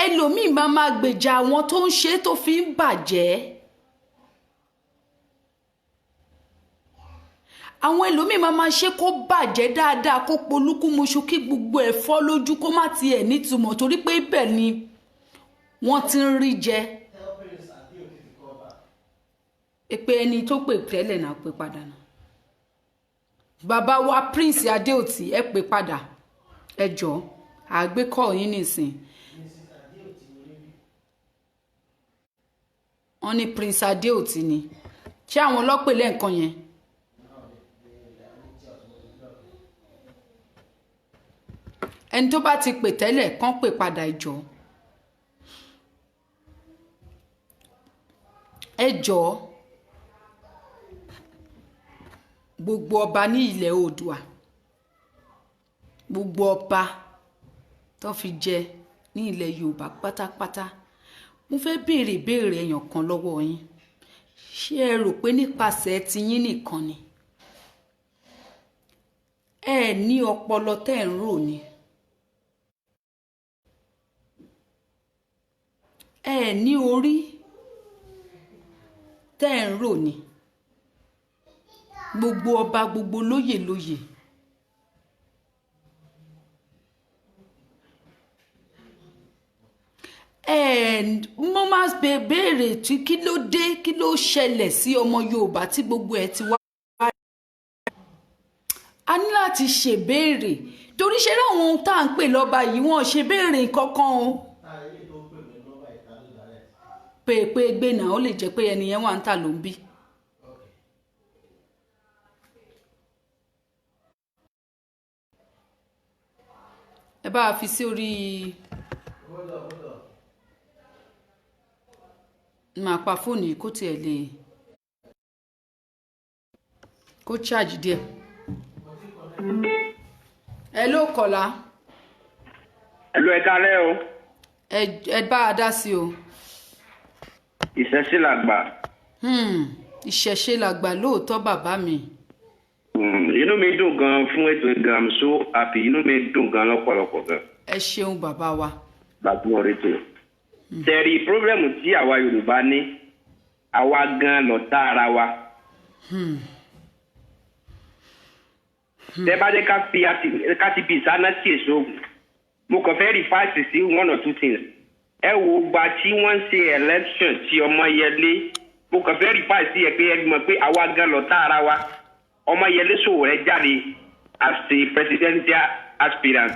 ẹlòmíì máa máa gbèjà àwọn tó ń ṣe tó fi ń bàjẹ́. Àwọn ẹlòmíì máa máa ṣe kó bàjẹ́ dáadáa, kó polúkúmuṣu, kí gbogbo ẹ̀ fọ́ lójú, kó má tiẹ̀ nítumọ̀, torí pé ibẹ̀ ni wọ́n ti ń rí jẹ. Èpè ẹni tó pè tẹ́lẹ̀ náà pè padà náà. Bàbá wa Prince Adéòtí, ẹ pè padà, ẹ jọ̀ọ́, àgbékọ̀ yín nìsín. Wọ́n ní Prince Adéòtí ni. Ṣé àwọn ọlọ́pẹ̀ lẹ́ǹkan yẹn? Ẹni tó bá ti pè tẹ́lẹ̀ kàn pè padà, ẹ jọ̀ọ́. Ẹ jọ̀ọ́, gbogbo ọba ní ilẹ̀ Oòduà, gbogbo ọba tó fi jẹ ní ilẹ̀ Yorùbá pátápátá, mo fẹ́ béèrè ìbéèrè èèyàn kan lọ́wọ́ yín. Ṣé ẹ rò pé nípasẹ̀ tiyín nìkan ni? Ẹ ní ọpọlọ tẹ́ ẹ̀ ń rò ni. Ẹ ní orí tẹ́ ẹ̀ ń rò ni. Gbogbo ọba, gbogbo lóyè lóyè. Mo máa béèrè tí kí ló dé, kí ló ṣẹlẹ̀ sí ọmọ Yorùbá tí gbogbo ẹ̀ ti wá. A ní láti ṣèbéèrè, torí ṣe ráwọn ohun tá à ń pè lọ́ba yìí, wọ́n ṣe béèrè kankan o. Pèpè gbé náà, ó lè jẹ́ pé ẹni yẹn wà ń tà ló ń bí. Ẹ bá a fi sí orí. Máa pa fóònù yìí kó tiẹ̀ lè kó charge díẹ̀. Ẹ ló kọ̀lá. Hello, ẹ kálẹ́ o. Ẹ bá a dá sí o. Ìṣẹ̀ṣe làgbà. Ìṣẹ̀ṣe làgbà lóòótọ́, bàbá mi. Inú mi dùn gan fún ètò gan, I'm so happy, inú mi dùn gan lọ́pọ̀lọpọ̀ gan. Ẹ ṣeun bàbá wa. Bàbá ọ̀rẹ́ tó. Tẹ̀rí pírọ́blẹ̀mù tí àwa Yorùbá ní, àwa gan lọ̀tá ara wa. Tẹ́ bá jẹ́ ká ti bí ìsáná sí èso ògùn. Mo kàn fẹ́ rìfáàsì sí one or two things. Ẹ wo gba tí wọ́n ń ṣe election tí Ọmọyẹlé, mo kàn fẹ́ rìfáàsì sí ẹ pé ẹ mọ̀ pé àwa gan lọ̀tá ara wa. Ọmọyẹlé Sowore jáde as a presidential aspirant.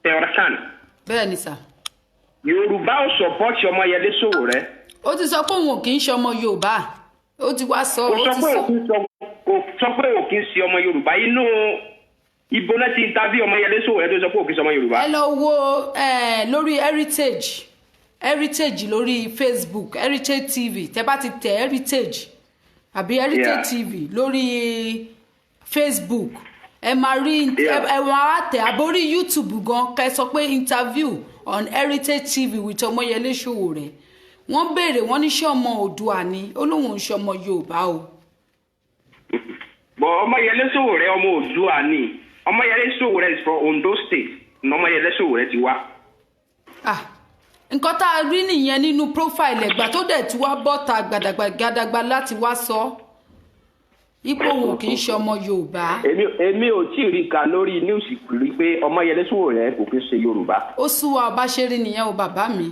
Tẹ̀wọ́sán. Bẹ́ẹ̀ ni sà. Yorùbá ò support Ọmọyẹlé Sowore. Ó ti sọ pé òun ò kì í ṣe ọmọ Yorùbá, ó ti wá sọ. Kò sọ pé òun kì í ṣe ọmọ Yorùbá. Inú Ibo náà ti interview Ọmọyẹlé Sowore tó sọ pé òkè sọmọ Yorùbá? Ẹ lọ wo lórí Heritage lórí Facebook, Heritage TV. Tẹ bá ti tẹ Heritage àbí Heritage TV lórí Facebook, ẹ máa rí. Ẹ máa wá tẹ àbórí YouTube gan, kẹ sọ pé "Interview on Heritage TV with Ọmọyẹlé Sowore". Wọ́n béèrè, wọ́n ní ṣé ọmọ Oòduà ni, ó lóun ń ṣe ọmọ Yorùbá o. But Ọmọyẹlé Sowore, ọmọ Oòduà ni. Ọmọyẹlé Sowore is from Ondo State ní Ọmọyẹlé Sowore ti wá. Ah, nǹkan tá a rí nìyẹn nínú profile ẹ̀gbà tó dẹ̀ tí wá bọ́ta gbàdàgbà gàdàgbà láti wá sọ ipò òun kì í ṣe ọmọ Yorùbá. Èmi ò tí ì rí ka lórí news rí pé Ọmọyẹlé Sowore kò kí ń ṣe Yorùbá. Ó sú wa ọba ṣe rí nìyẹn o, bàbá mi.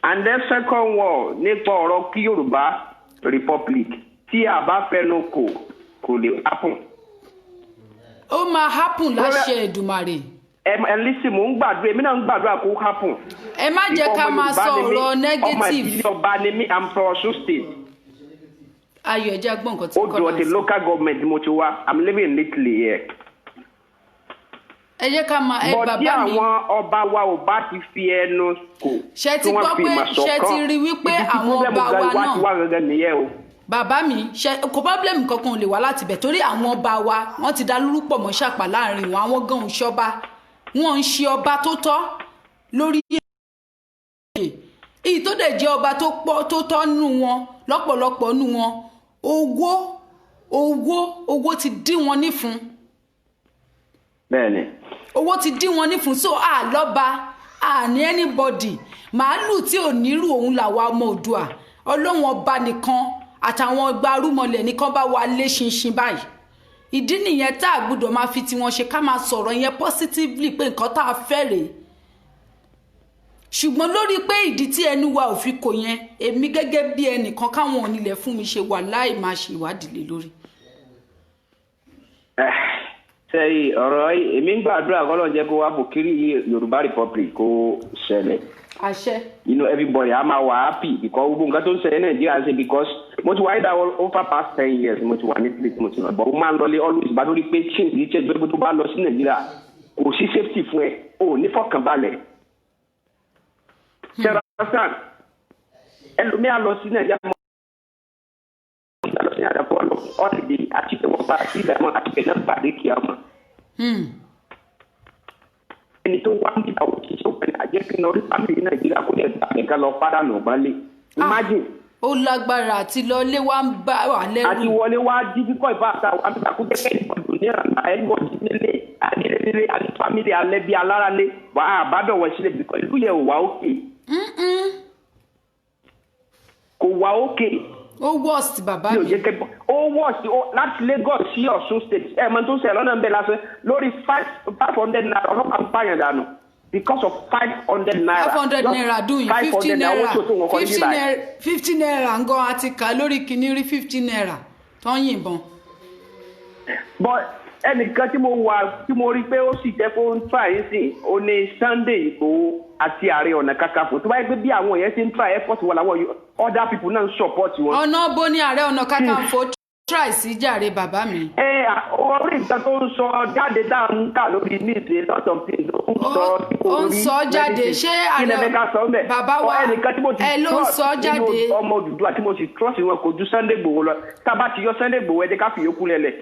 And then second one, nípa ọ̀rọ̀ kí Yorùbá Republic, tí a bá fẹnu kò, kò lè happen. Ó máa happen láṣẹ Èdùmàrè. Ẹ listen, mò ń gbàdúrà, èmi náà ń gbàdúrà kó happen. Ẹ má jẹ́ ká Ọmọ máa Yorùbá sọ ni mí, ọ̀rọ̀ ọmọ negative. ìdílé ọba ni mí. I'm from Ọ̀ṣun State. Ayọ̀, ẹ jẹ́ gbọ́ nǹkan tí Odò kọ́lá Ọ̀tẹ̀ sọ. Local Government mo ti wá. I'm living in Italy here. Ẹ jẹ́ ká máa ẹ But tí bàbá mi. àwọn ọba wa ò bá ti fi ẹnu kò, Ṣé ti tí wọ́n gbọ́ fi pé ìmọ̀ ṣé ti ṣọ̀kan, rí wípé ibi tí àwọn problem ọba wa gan wá náà ti wá gangan nìyẹn o. Bàbá mi, ṣe kò problem kankan ò lè wá láti bẹ̀, torí àwọn ọba wa, wọ́n ti dá lúrú pọ̀ mọ́ ṣàpà láàrin wọn. Àwọn gan ò ṣọba, wọn ń ṣe ọba tó tọ́ lórí èyí tó dẹ̀ jẹ́ ọba tó pọ̀ tó tọ́ nù wọn. Lọ́pọ̀lọpọ̀ nù wọn, owó, owó, owó ti dí wọn nífun. Bẹ́ẹ̀ni. Owó ti dí wọn nífun. So a lọ́ba, a ní anybody. Màálù tí ò nírú òun làwa ọmọ Òdua. Ọlọ́wọ́n ọba nìkan àtàwọn ọgbà arúmọlẹ̀ nìkan bá wa lé ṣinṣin báyìí. Ìdí nìyẹn tá a gbọ́dọ̀ máa fi tiwọn ṣe, ká máa sọ̀rọ̀ yẹn positively pé nǹkan tá a fẹ́ rèé. Ṣùgbọ́n lórí pé ìdí tí ẹnu wa ò fi kò yẹn, èmi gẹ́gẹ́ bí ẹnìkan, káwọn onílẹ̀ fún mi ṣe wà láì máa ṣe ìwádìí lé lórí. Sẹ́yìn ọ̀rọ̀ yìí, èmi ń gbàdúrà kọ́lọ́n jẹ́ kó wá bò kiri Yorùbá Republic kó ṣẹlẹ̀. Àṣẹ. Everybody a máa wà happy because gbogbo nǹkan tó ń ṣẹlẹ̀ ní Nàìjíríà ṣe, because mo ti wà ní dáwọ́ over past 10 years mo ti wà ní place mo ti lọ, but mo máa ń lọlé always bá lórí pé change ní change pé tó bá lọ sí Nàìjíríà, kò sí safety fún ẹ, o ò ní fọkànbalẹ̀. Ṣẹ́ra ẹlòmíà lọ sí Nàìjíríà, mọ́ lọ sí Nàìjíríà kó lọ holiday àti pé wọ́n bá sí ìdààmú àti pé náà pàdé kí a mọ̀. Ẹni tó wá nígbà wò kì í ṣe òpin àjẹ́ kí n lọ rí family Nàìjíríà kó lè gbà nìkan lọ pàdánù ọ̀gbálẹ̀. Imagine. Ó lágbára, àti lọlé wa ń bá wà lẹ́rù. Àti wọlé wá difficult ìfàṣà wa nígbà kó jẹ́ kẹ́ni ọdún ní ọ̀nà ẹ̀gbọ́n nílé àdílé àti family alẹ́ bí aláralé wà á àbádọ̀wọ̀ sílẹ̀ because ìlú yẹn ò wá òkè. Kò wá òkè. Ó worst, bàbá mi ò mi. Jẹ́ kẹ́ ó worst láti Lagos sí Ọ̀ṣun State. Ẹ̀ mọ̀ tó ń ṣẹlẹ̀ lọ́nà ń bẹ lásán lórí 500 naira, ọlọ́pàá ń pààyàn dànù because of 500 naira. 500 Just naira dùn yìí. 500 50 naira, naira owó tí o tó wọn kọ́ níbí 50 báyìí. naira, 50 naira ń gan àti kà lórí kìíní rí 50 naira tó ń yìnbọn. But ẹnìkan tí mo wà tí mo rí pé ó sì jẹ́ kó ń try yín sí, ó ní Sunday Igboho àti Ààrẹ Ọ̀nà Kakanfò. Tó bá yẹ pé bí àwọn yẹn ṣe ń try effort wọn làwọn other people náà ń support wọn. Ọ̀nà bó ní Ààrẹ Ọ̀nà Kakanfò try sí jàre, bàbá mi? Ẹ orí nǹkan tó ń sọ jáde tá à ń kà lórí news, a lot of things ó ń sọ tí kò Ó ń rí sọ jáde. medicine. Ṣé Kí lẹ Ààrẹ fẹ́ ká sọ ń bẹ̀? bàbá wa, Ẹnìkan tí mo ti ẹ ló ń trust sọ jáde. nínú ọmọ Odùduwà tí mo sì trust wọn kò ju Sunday Igboho lọ. Tá a bá ti yọ Sunday Igboho, ẹ jẹ́ ká fi yòókù lẹ̀lẹ̀.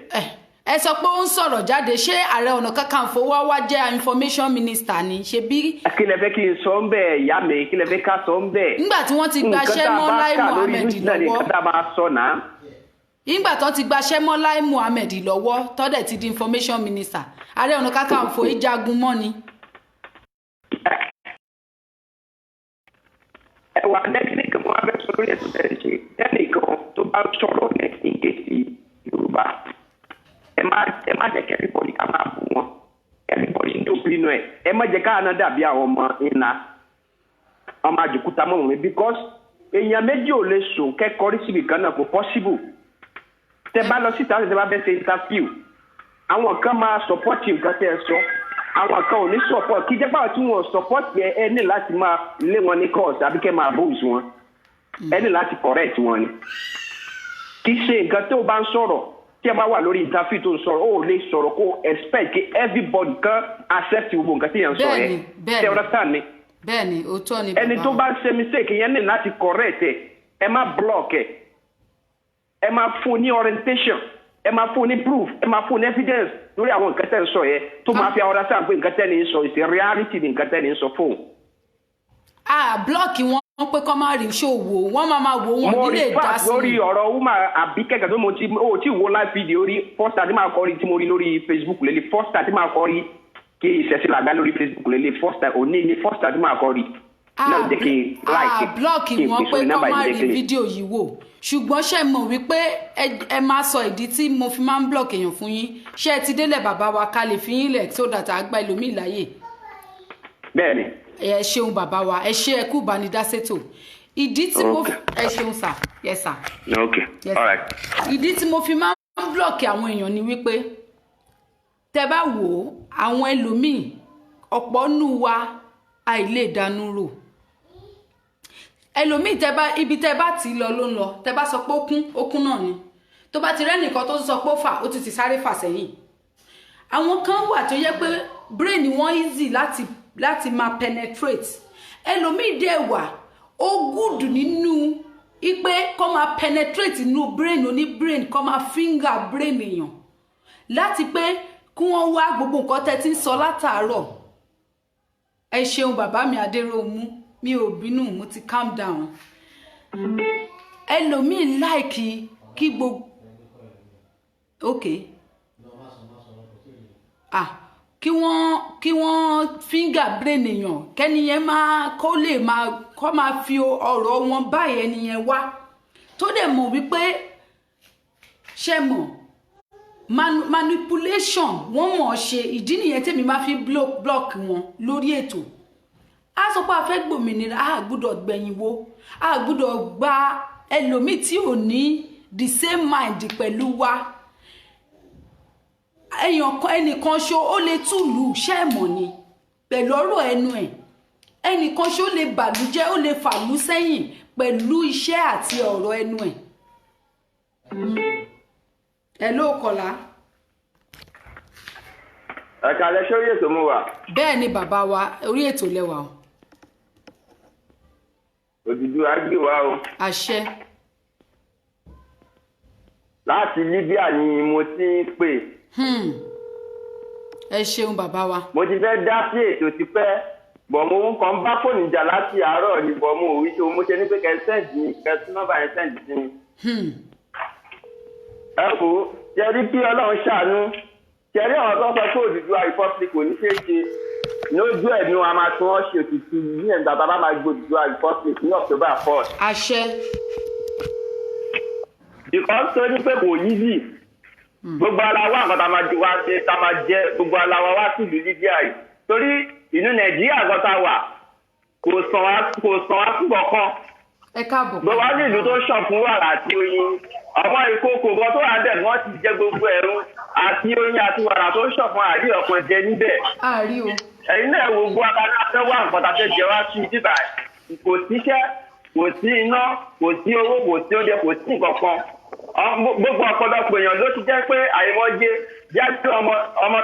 Ẹ sọ pé ó ń sọ̀rọ̀ jáde. Ṣé Ààrẹ Ọ̀nà Kakanfò wá jẹ́ information minister ni ṣe bí? Kí lẹ fẹ́ kí n sọ ń bẹ̀, ìyá mi? Kí lẹ fẹ́ ká sọ ń bẹ̀? Nígbà tí wọ́n ti gbaṣẹ́ mọ́ Lai Nǹkan tá a bá kà lórí Muhammed news náà ni lọ́wọ́. nǹkan tá a máa sọ náà. Nígbà tó ti gbaṣẹ́ mọ́ Lai Muhammed lọ́wọ́, tó dẹ̀ ti di information minister, Ààrẹ Ọ̀nà Kakanfò ìjagun mọ́ ni. Ẹ wà lẹ́kìnìkan wọn abẹ́ sọ lórí ẹ̀sùn tẹ̀lé ṣe ẹnìkan tó bá sọ̀rọ̀ ní ìgèsì Yorùbá, ẹ má jẹ́ kí everybody ká máa bù wọn. Everybody ní opinion ẹ. Ẹ má jẹ́ káà náà dàbí àwọn ọmọ iná ọmọ àjòkúta mọ́ mi, because èèyàn méjì ò lè sùn kẹ́kọ̀ọ́ rí síbi kan náà, kò possible. Tẹ bá lọ síta, tẹ bá fẹ́ ṣe interview, àwọn kan máa support nǹkan tẹ́ ẹ sọ, àwọn kan ò ní support. Kí jẹ́ pàwọn tí wọ́n support yẹ, ẹ ní láti máa lé wọn ní course àbí kẹ́ máa abuse wọn, ẹ ní láti correct wọn ni. Kì í ṣe nǹkan tó bá ń sọ̀rọ̀. Tí ẹ bá wà lórí interview tó ń sọ̀rọ̀, ó lè sọ̀rọ̀ kó expect kí everybody kan accept gbogbo nǹkan tí yẹn ń sọ yẹn. Bẹ́ẹ̀ni. Ṣé understand mi? Bẹ́ẹ̀ ni, òótọ́ ni, Ẹni bàbá tó wa. bá ṣe mistake yẹn ní láti correct ẹ. Ẹ má block ẹ. Ẹ máa fún ní orientation, ẹ máa fún ní proof, ẹ máa fún ní evidence lórí àwọn nǹkan tẹ́ ń sọ yẹn, tó máa fi understand pé nǹkan tẹ́ ní sọ is a reality, ní nǹkan tẹ́ ní sọ fóun. Ah, block wọn pé kọ́ máa rí ṣòwò, wọ́n máa máa wò wọ́n Mo nílé rí dá fact sí lórí i. ọ̀rọ̀ woman àbí kẹ̀kẹ́ tó mo ti ó tí wo live video rí. First time tí máa kọ́ rí tí mo rí lórí Facebook lélẹ̀, first time tí máa kọ́ rí kí ìṣẹ̀ṣẹ̀ làgbá lórí Facebook lélẹ̀, first time òní ní first time tí máa kọ́ rí náà jẹ́ kí n like Block kí n wọn pè pé sórí kọ́ nọ́mbà máa yìí rí jẹ́ kí n fídíò yìí wò. Ṣùgbọ́n ṣe mọ̀ wípé ẹ máa sọ ìdí tí mo fi máa ń block èèyàn fún yín. Ṣé ẹ ti délẹ̀, bàbá wa, ká lè fi yín lẹ̀ so that a gba ẹlòmíì láàyè? Bẹ́ẹ̀ ni. Ẹ ṣeun, bàbá wa, ẹ ṣe, ẹ kú ìbánidásétò. Ìdí tí mo ẹ ṣeun sà, yes sir. Okay. Yes. All right. Ìdí tí mo fi máa ń block àwọn èèyàn ni wípé tẹ bá wò ó, àwọn ẹlòmíì, ọ̀pọ̀ nù wa àìlè dánú rò. Ẹlòmíì, tẹ bá ibi tẹ bá ti lọ ló ń lọ. Tẹ bá sọ pé ó kún, ó kún náà ni. Tó bá ti rẹ́nìkan tó sọ pé ó fà, ó ti ti sáré fà sẹ́yìn. Àwọn kan wà tó yẹ pé brain wọn easy láti máa penetrate. Ẹlòmíì dẹ̀ wà, ó good nínú ipe kó máa penetrate inú brain oní brain, kó máa finger brain èèyàn, láti pé kí wọ́n wá gbogbo nǹkan tẹ́ ti ń sọ látàárọ̀. Ẹ ṣeun, bàbá mi Adéròmú, mi ò bínú, mo ti calm down. Ẹlòmíì like kí gbogbo, ok, ah, kí wọ́n finger brain èèyàn, kẹ́niyẹn máa kó lè máa kó máa fi ọ̀rọ̀ wọn báyìí ẹniyẹn wá, tó dẹ̀ mọ̀ wípé, ṣe mọ̀, manipulation wọ́n mọ̀ ọ́ ṣe. Ìdí nìyẹn tèmi máa fi block wọn lórí ètò. A sọ pé a fẹ́ gbòmìnira, a gbúdọ̀ gbẹ̀yìn wo, a gbúdọ̀ gba ẹlòmíì tí ò ní the same mind pẹ̀lú wa. Èèyàn kan, ẹnìkan ṣo, ó lè túlù ṣẹ́ẹ̀mọ̀ ni pẹ̀lú ọ̀rọ̀ ẹnu ẹ̀. Ẹnìkan ṣo lè bàlújẹ́, ó lè fàlú sẹ́yìn pẹ̀lú iṣẹ́ àti ọ̀rọ̀ ẹnu ẹ̀. Ẹ ló kọlá. Ẹ̀ka alẹ́, sórí ètò mo wà. Bẹ́ẹ̀ ni, bàbá wa, orí ètò lẹ́wà o. Òdùdú á gbé wa o. Àṣẹ. Láti Libya ni mo ti ń pè. Ẹ ṣeun, bàbá wa. Mo ti fẹ́ dá sí ètò tipẹ́, bọ̀ mo ń kàn bá fóònù jà láti àárọ̀ ni, bọ̀ mo ò rí ṣe. Mo ṣe ní pé kẹ́ send kẹ́ tún nọ́mbà yẹn send sí mi. Ẹ kò jẹ́ rí kí Ọlọ́run ṣàánú. Ṣẹ̀rí àwọn tó sọ pé Odùduwà Republic kò ní ṣeé ṣe, lójú ẹ̀ ni wọn a máa tún ọ́ ṣe òtútù ní ẹ̀gbà bàbá máa gbé Odùduwà Republic ní October 4. Àṣẹ. Because tó ní pé kò easy, gbogbo ara wa nǹkan tá a máa wá dé tá a máa jẹ, gbogbo ara wa wá sílùú Libya yìí, torí ìlú Nàìjíríà gan tá a wà kò sàn wá, kò sàn wá fún kankan. Ẹ káàbọ̀. Gbogbo wa ní ìlú tó ṣàn fún wàrà àti oyin, àwọn ìkókò gan tó wà bẹ̀ wọ́n ti jẹ gbogbo ẹ̀rú àti oyin àti wàrà tó ṣàn fún àrí ọ̀kan jẹ níbẹ̀. Àárí o. Ẹ̀yin náà wo gbogbo abala fẹ́ wá nǹkan tá a fẹ́ jẹ wá sí bíbà. Kò síṣẹ́, kò sí iná, kò sí owó, kò sí oúnjẹ, kò sí nǹkan kan. Gbogbo ọ̀pọ̀lọpọ̀ èèyàn ló ti jẹ́ pé àìmọye jáde ọmọ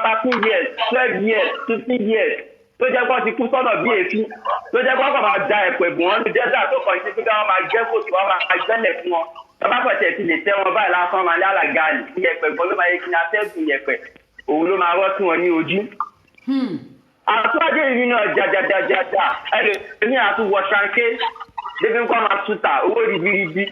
13 years, 12 years, 15 years tó jẹ́ pé wọ́n ti kú sọ́nà bí èéfín, tó jẹ́ pé wọ́n kàn máa da ẹ̀pẹ̀ bùn wọ́n ní desert, tó kàn sí pé káwọn máa jẹ́ kòtò, wọ́n máa gbẹ́lẹ̀ fún wọn. Tọ́ba pẹ̀tẹ̀ ti lè tẹ́ wọn báyìí lásán, máa lálà gaàlì yẹ̀pẹ̀ gan ló máa yẹ kí ní atẹ́gùn yẹ̀pẹ̀ òun ló máa rọ́ sí wọn ní ojú. Àtúwájú yìí nínú ọjà jàjàjàjà, ẹlòmíì àtúwọ̀ ṣanké débi nǹkan máa tuta owó ribiribi.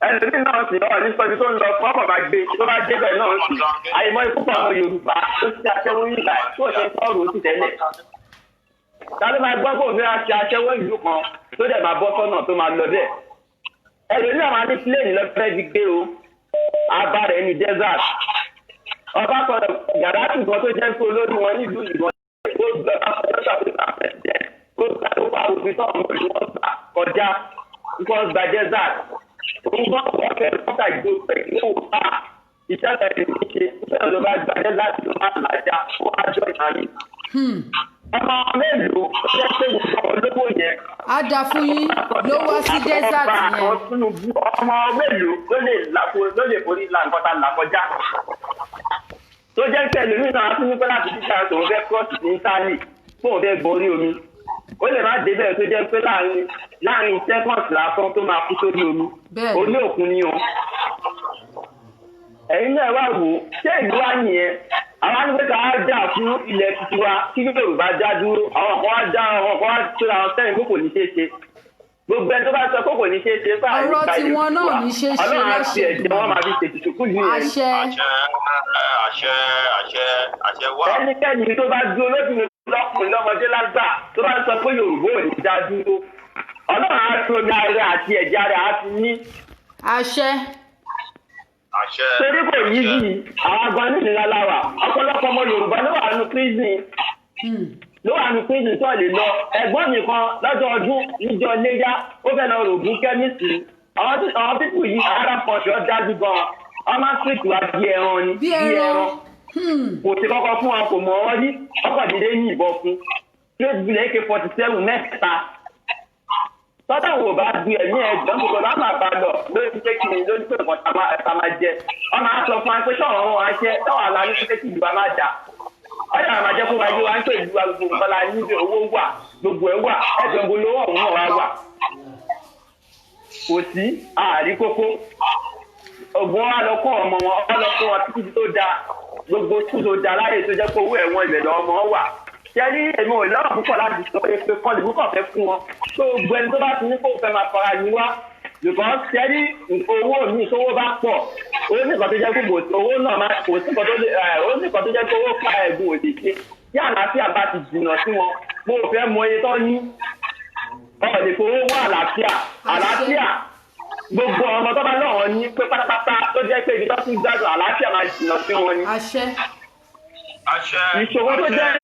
Ẹlòmíì náà sì ọ̀ ní sọ́jú tó ń lọ fún ọkọ̀ máa gbé tó bá débẹ̀ náà sì àìmọ̀ ikú pọ̀. Àwọn Yorùbá tó ti aṣẹ́wó yìí tó ṣe sọ́ọ̀rù ó sì tẹ́lẹ̀, ta ló máa gbọ́ pé òfin ṣe aṣẹ́wó ìlú kan tó dẹ̀ máa bọ́ sọ́nà tó máa lọ bẹ́ẹ̀? Ẹlòmíì náà máa ní plane lọ́fẹ́ fi gbé o abá rẹ̀ ní desert. Ọba kan Gàdáfì kan tó jẹ́ pé olórí wọn nílùú ìwọ̀n ó gbà president, ó gbà tó bá òfin tó àwọn ìlú wọn gbà kọjá nǹkan gba desert. Òun gbọ́ wọ́n fẹ́ lọ́tà ìgbó pẹ̀lú òun bá iṣẹ́ tẹ̀lé ní ṣe iṣẹ́ ló bá gba desert ló máa làjà ó wá jọ ìhàmì. Ọmọ mélòó ó jẹ́ pé gbogbo àwọn olówó yẹn Á dáa fún yín ló wá sí desert yẹn. Àwọn Tinubu Ọmọ mélòó ló lè ló lè forí la nǹkan tá a là kọjá, tó jẹ́ pé ẹlòmíràn náà tún ní pé láti títà tòun fẹ́ cross ní Italy, fóun fẹ́ borí omi, ó lè má débẹ̀, tó jẹ́ pé láàrin seconds lásán tó máa kú sórí omi. Orí òkun ni o. Ẹ̀yin náà wá wò ó, ṣé ìlú wa nìyẹn? Àwọn á ní pé ká á jà fún ilẹ̀ tuntun wa, kí Yorùbá dá dúró. Àwọn kan wá dá, àwọn kan wá tóra àwọn sẹ́yìn kó kò ní ṣeé ṣe. Gbogbo ẹni tó bá sọ pé kò ní ṣeé ṣe fún Ọ̀rọ̀ tiwọn náà ní ṣeé ṣe. Ọlọ́run á fi Láṣẹ. ẹ̀jẹ̀ wọn máa fi ṣètùtù kú yìí yẹn. Àṣẹ. Àṣẹ, àṣẹ, àṣẹ, àṣẹ wà. Ẹnikẹ́ni tó bá dúró, lóbìnrin, lọ́kùnrin, lọ́mọdé, lágbà, tó bá sọ pé Yorùbá ò ní dá dúró, Ọlọ́run á fi omi ara àti ẹ̀jẹ̀ ara á fi ní. Àṣẹ. Àṣẹ. Torí kò yí yìí, àwọn agan nínú láwà. Ọ̀pọ̀lọpọ̀ ọmọ Yorùbá ló wà nínú prison, ló wà ní prison tó lè lọ. Ẹ̀gbọ́n mi kan, lọ́jọ́ ọdún, níjọ́ léyà, ó fẹ́ lọ rògùn chemist. Àwọn people yìí, ara pọ̀ṣọ́ dájú gan-an, wọ́n máa ń pèsè wá bí ẹran ni. Bí ẹran. Kò sí kọ́kọ́ fún wọn, kò mọ̀ ọ́ rí, ọkọ̀ dídé yìnbọn fún straight bullet AK-47 mẹ́ta. Tọ́tà wò bá du ẹ̀mí ẹ̀jọ̀ ń kókó láwọn àbá lọ lórí pé kí ni, lórí pé nǹkan tá máa jẹ. Wọ́n máa sọ fún wa pé sọ̀rọ̀ wọn á ṣe táwọn àlá ní pé kí ìlú wa máa dà. Ọ̀dà máa jẹ́ kó máa yé wa ń pè ìlú wa, gbogbo nǹkan la níbi, owó wà, gbogbo ẹ̀ wà, ẹ̀jọ̀ ń bolówó ọ̀hún náà wá wà. Kò sí àárí kókó ògùn wa lọ kó ọmọ wọn, ọ lọ kó wọn títí tó da gbogbo tó da láyè, tó jẹ́ pé owó ẹ̀wọ̀n ibẹ̀ lọ́wọ́ ọmọ wà. Ṣẹ́rí, èmi ò lọ́rọ̀ púpọ̀ láti sọ pé kọ́lì púpọ̀ fẹ́ fún wọn tó gbogbo ẹni tó bá ti ní kó fẹ́ máa fara ní wá, because ṣẹ́rí, owó mi, tówó bá pọ̀, ó ní nǹkan tó jẹ́ pé kò sí owó náà máa kò sí nǹkan tó lè ẹ̀, ó ní nǹkan tó jẹ́ pé owó pa ẹ̀gùn òdì ṣe tí àlàáfíà bá ti jìnnà sí wọn. Mo ò fẹ́ mọ iye tó ní ọ̀ lè fowó wá àlàáfíà. Àlàáfíà, gbogbo ọmọ tó bá lọ́wọ́ ní pé pátápátá tó jẹ́ pé ibi tó ti ń gbádùn àlàáfíà máa jìnnà sí wọn ni. Àṣẹ. Àṣẹ. Ìṣòro tó jẹ́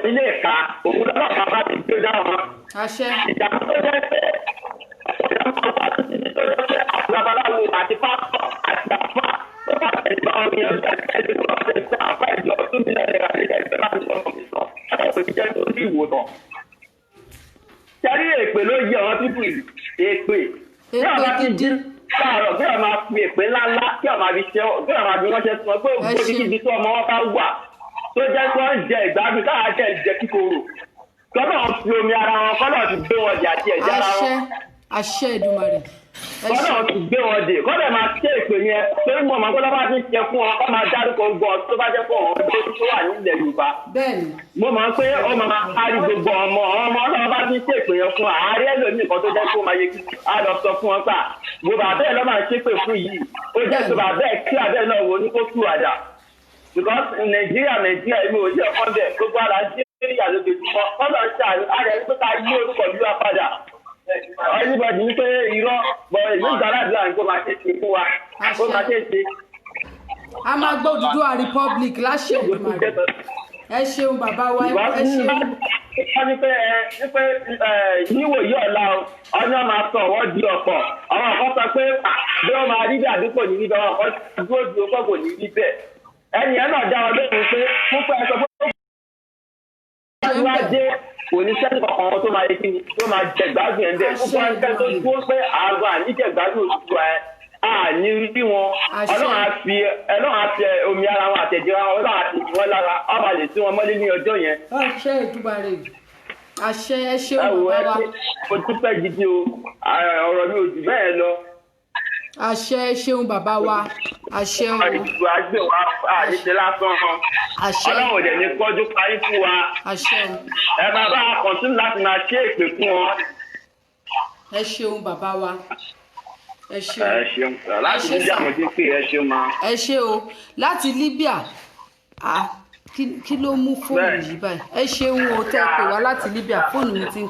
ilé ìka òun lọ́pàá bá ti gbé dá wọn. Àṣẹ. Ìjàmbá tó jẹ́ pé ìjàmbá tó jẹ́ pé àti babaláwo àti pásítọ̀ àti àfà tó bá tẹ̀lé bá wọn yẹn ẹni tó bá tẹ̀lé sí àfà ìjọ tó ní náírà nígbà ìfẹ́ láti sọ̀rọ̀ mi sọ ẹ̀ kò ní jẹ́ tó ní ìwòsàn. Sẹ́rí, èpè ló yẹ àwọn people yìí, èpè. Bí Èpè àwọn ti gidi. jí láàárọ̀, kí wọ́n máa fi èpè ńláńlá, kí wọ́n máa fi ṣe, kí wọ́n máa fi ránṣẹ́ sí wọn pé Ẹ ògbó ṣeun. kíbi tí ọmọ wọn bá wà tó jẹ́ kí wọ́n jẹ ìgbádùn, káà jẹ́ ìjẹ kíkorò, kọ́nà fi omi ara wọn, kọ́nà ti gbé wọn dè àti ẹ̀jẹ̀ ara Àṣẹ. wọn. Àṣẹ Èdùmàrè. Ẹ Kọ́nà ṣeun. ti gbé wọn dè, kọ́nà máa ṣe èpè yẹn, torí mọ̀ máa kọ́nà bá ti ṣe fún wọn, kọ́ máa dárúkọ gbọ́ tó bá jẹ́ fún ọ̀hún tó wà nílẹ̀ Yorùbá. Bẹ́ẹ̀ni. Mo máa ń pé ó máa kárí gbogbo ọmọ ọmọ ọlọ́run bá ti ṣèpè yẹn fún ààrẹ ẹlòmíì kan tó jẹ́ kó máa yẹ kí á lọ sọ fún wọn gbà wo bàbá ẹ̀ lọ́ máa ṣépè fún yìí, ó jẹ́ tó bàbá ẹ̀ kí abẹ́ náà wo ní kó tú àdà, because Nàìjíríà, èmi ò yẹ ọkàn bẹ̀, gbogbo ara Nàìjíríà lójoojúmọ́ kọ́lọ̀ ń ṣàánú ààrẹ pé ká yí orúkọ ìlú wa padà. Anybody ní pé irọ́ bọ̀, èmi ìgbàládùn ní kó máa ṣe ṣe fún wa, kó máa ṣe ṣe. A máa gbọ́ Odùduwà Republic láṣẹ Èdùmàrè. Ẹ ṣeun, bàbá wa, ẹ ṣeun. Wọ́n ní pé ẹ ní pé ẹ níwòyí ọ̀la o, ọ̀nà máa sọ wọ́n di ọ̀pọ̀. Àwọn kan sọ pé bí wọ́n máa rí bí àdúgbò ní níbẹ̀, àwọn kan dúró dúró pọ̀ kò ní rí bẹ́ẹ̀. Ẹnì yẹn náà dá wọn lóhùn pé fún pé ẹ sọ pé ó wá dé, kò ní sẹ́ni kankan tó máa yẹ kí ni tó máa jẹ gbádùn ẹ̀ ń bẹ̀. Fún pé tó dúró pé àgọ́ àníjẹ gbádùn òṣùwà ẹ̀ àní rí wọn. Ọlọ́run á fi omi ara wọn àtẹ̀jẹ́ wọn, Ọlọ́run á fi tù wọ́n lára, ọba lè tí wọn mọ́lé ní ọjọ́ yẹn. Àṣẹ Èdùmàrè, àṣẹ. Ẹ ṣeun, Ẹ wo, ẹ bàbá wa. ṣe, mo dúpẹ́ gidi o. Ọ̀rọ̀ mi ò jù bẹ́ẹ̀ lọ. Àṣẹ. Ẹ ṣeun, bàbá wa, àṣẹ o. Ìdìbò àgbẹ̀ wa àdìsẹ́ lásán. Àṣẹ. Ọlọ́run ò dẹ̀ ní kọjú parí fún wa. Àṣẹ o. Ẹ máa bá a continue láti máa ṣe èpè fún wọn. Ẹ ṣeun, bàbá wa, ẹ ṣeun. Ẹ ṣeun, láti Ẹ ṣé. Libya mo ti ń pè, ẹ ṣeun máa. Ẹ ṣe o, láti Libya. Ah, kí ló mú fóònù yìí báyìí? Ẹ ṣeun o, tẹ́ ẹ pè wá láti Libya. Fóònù mi ti ń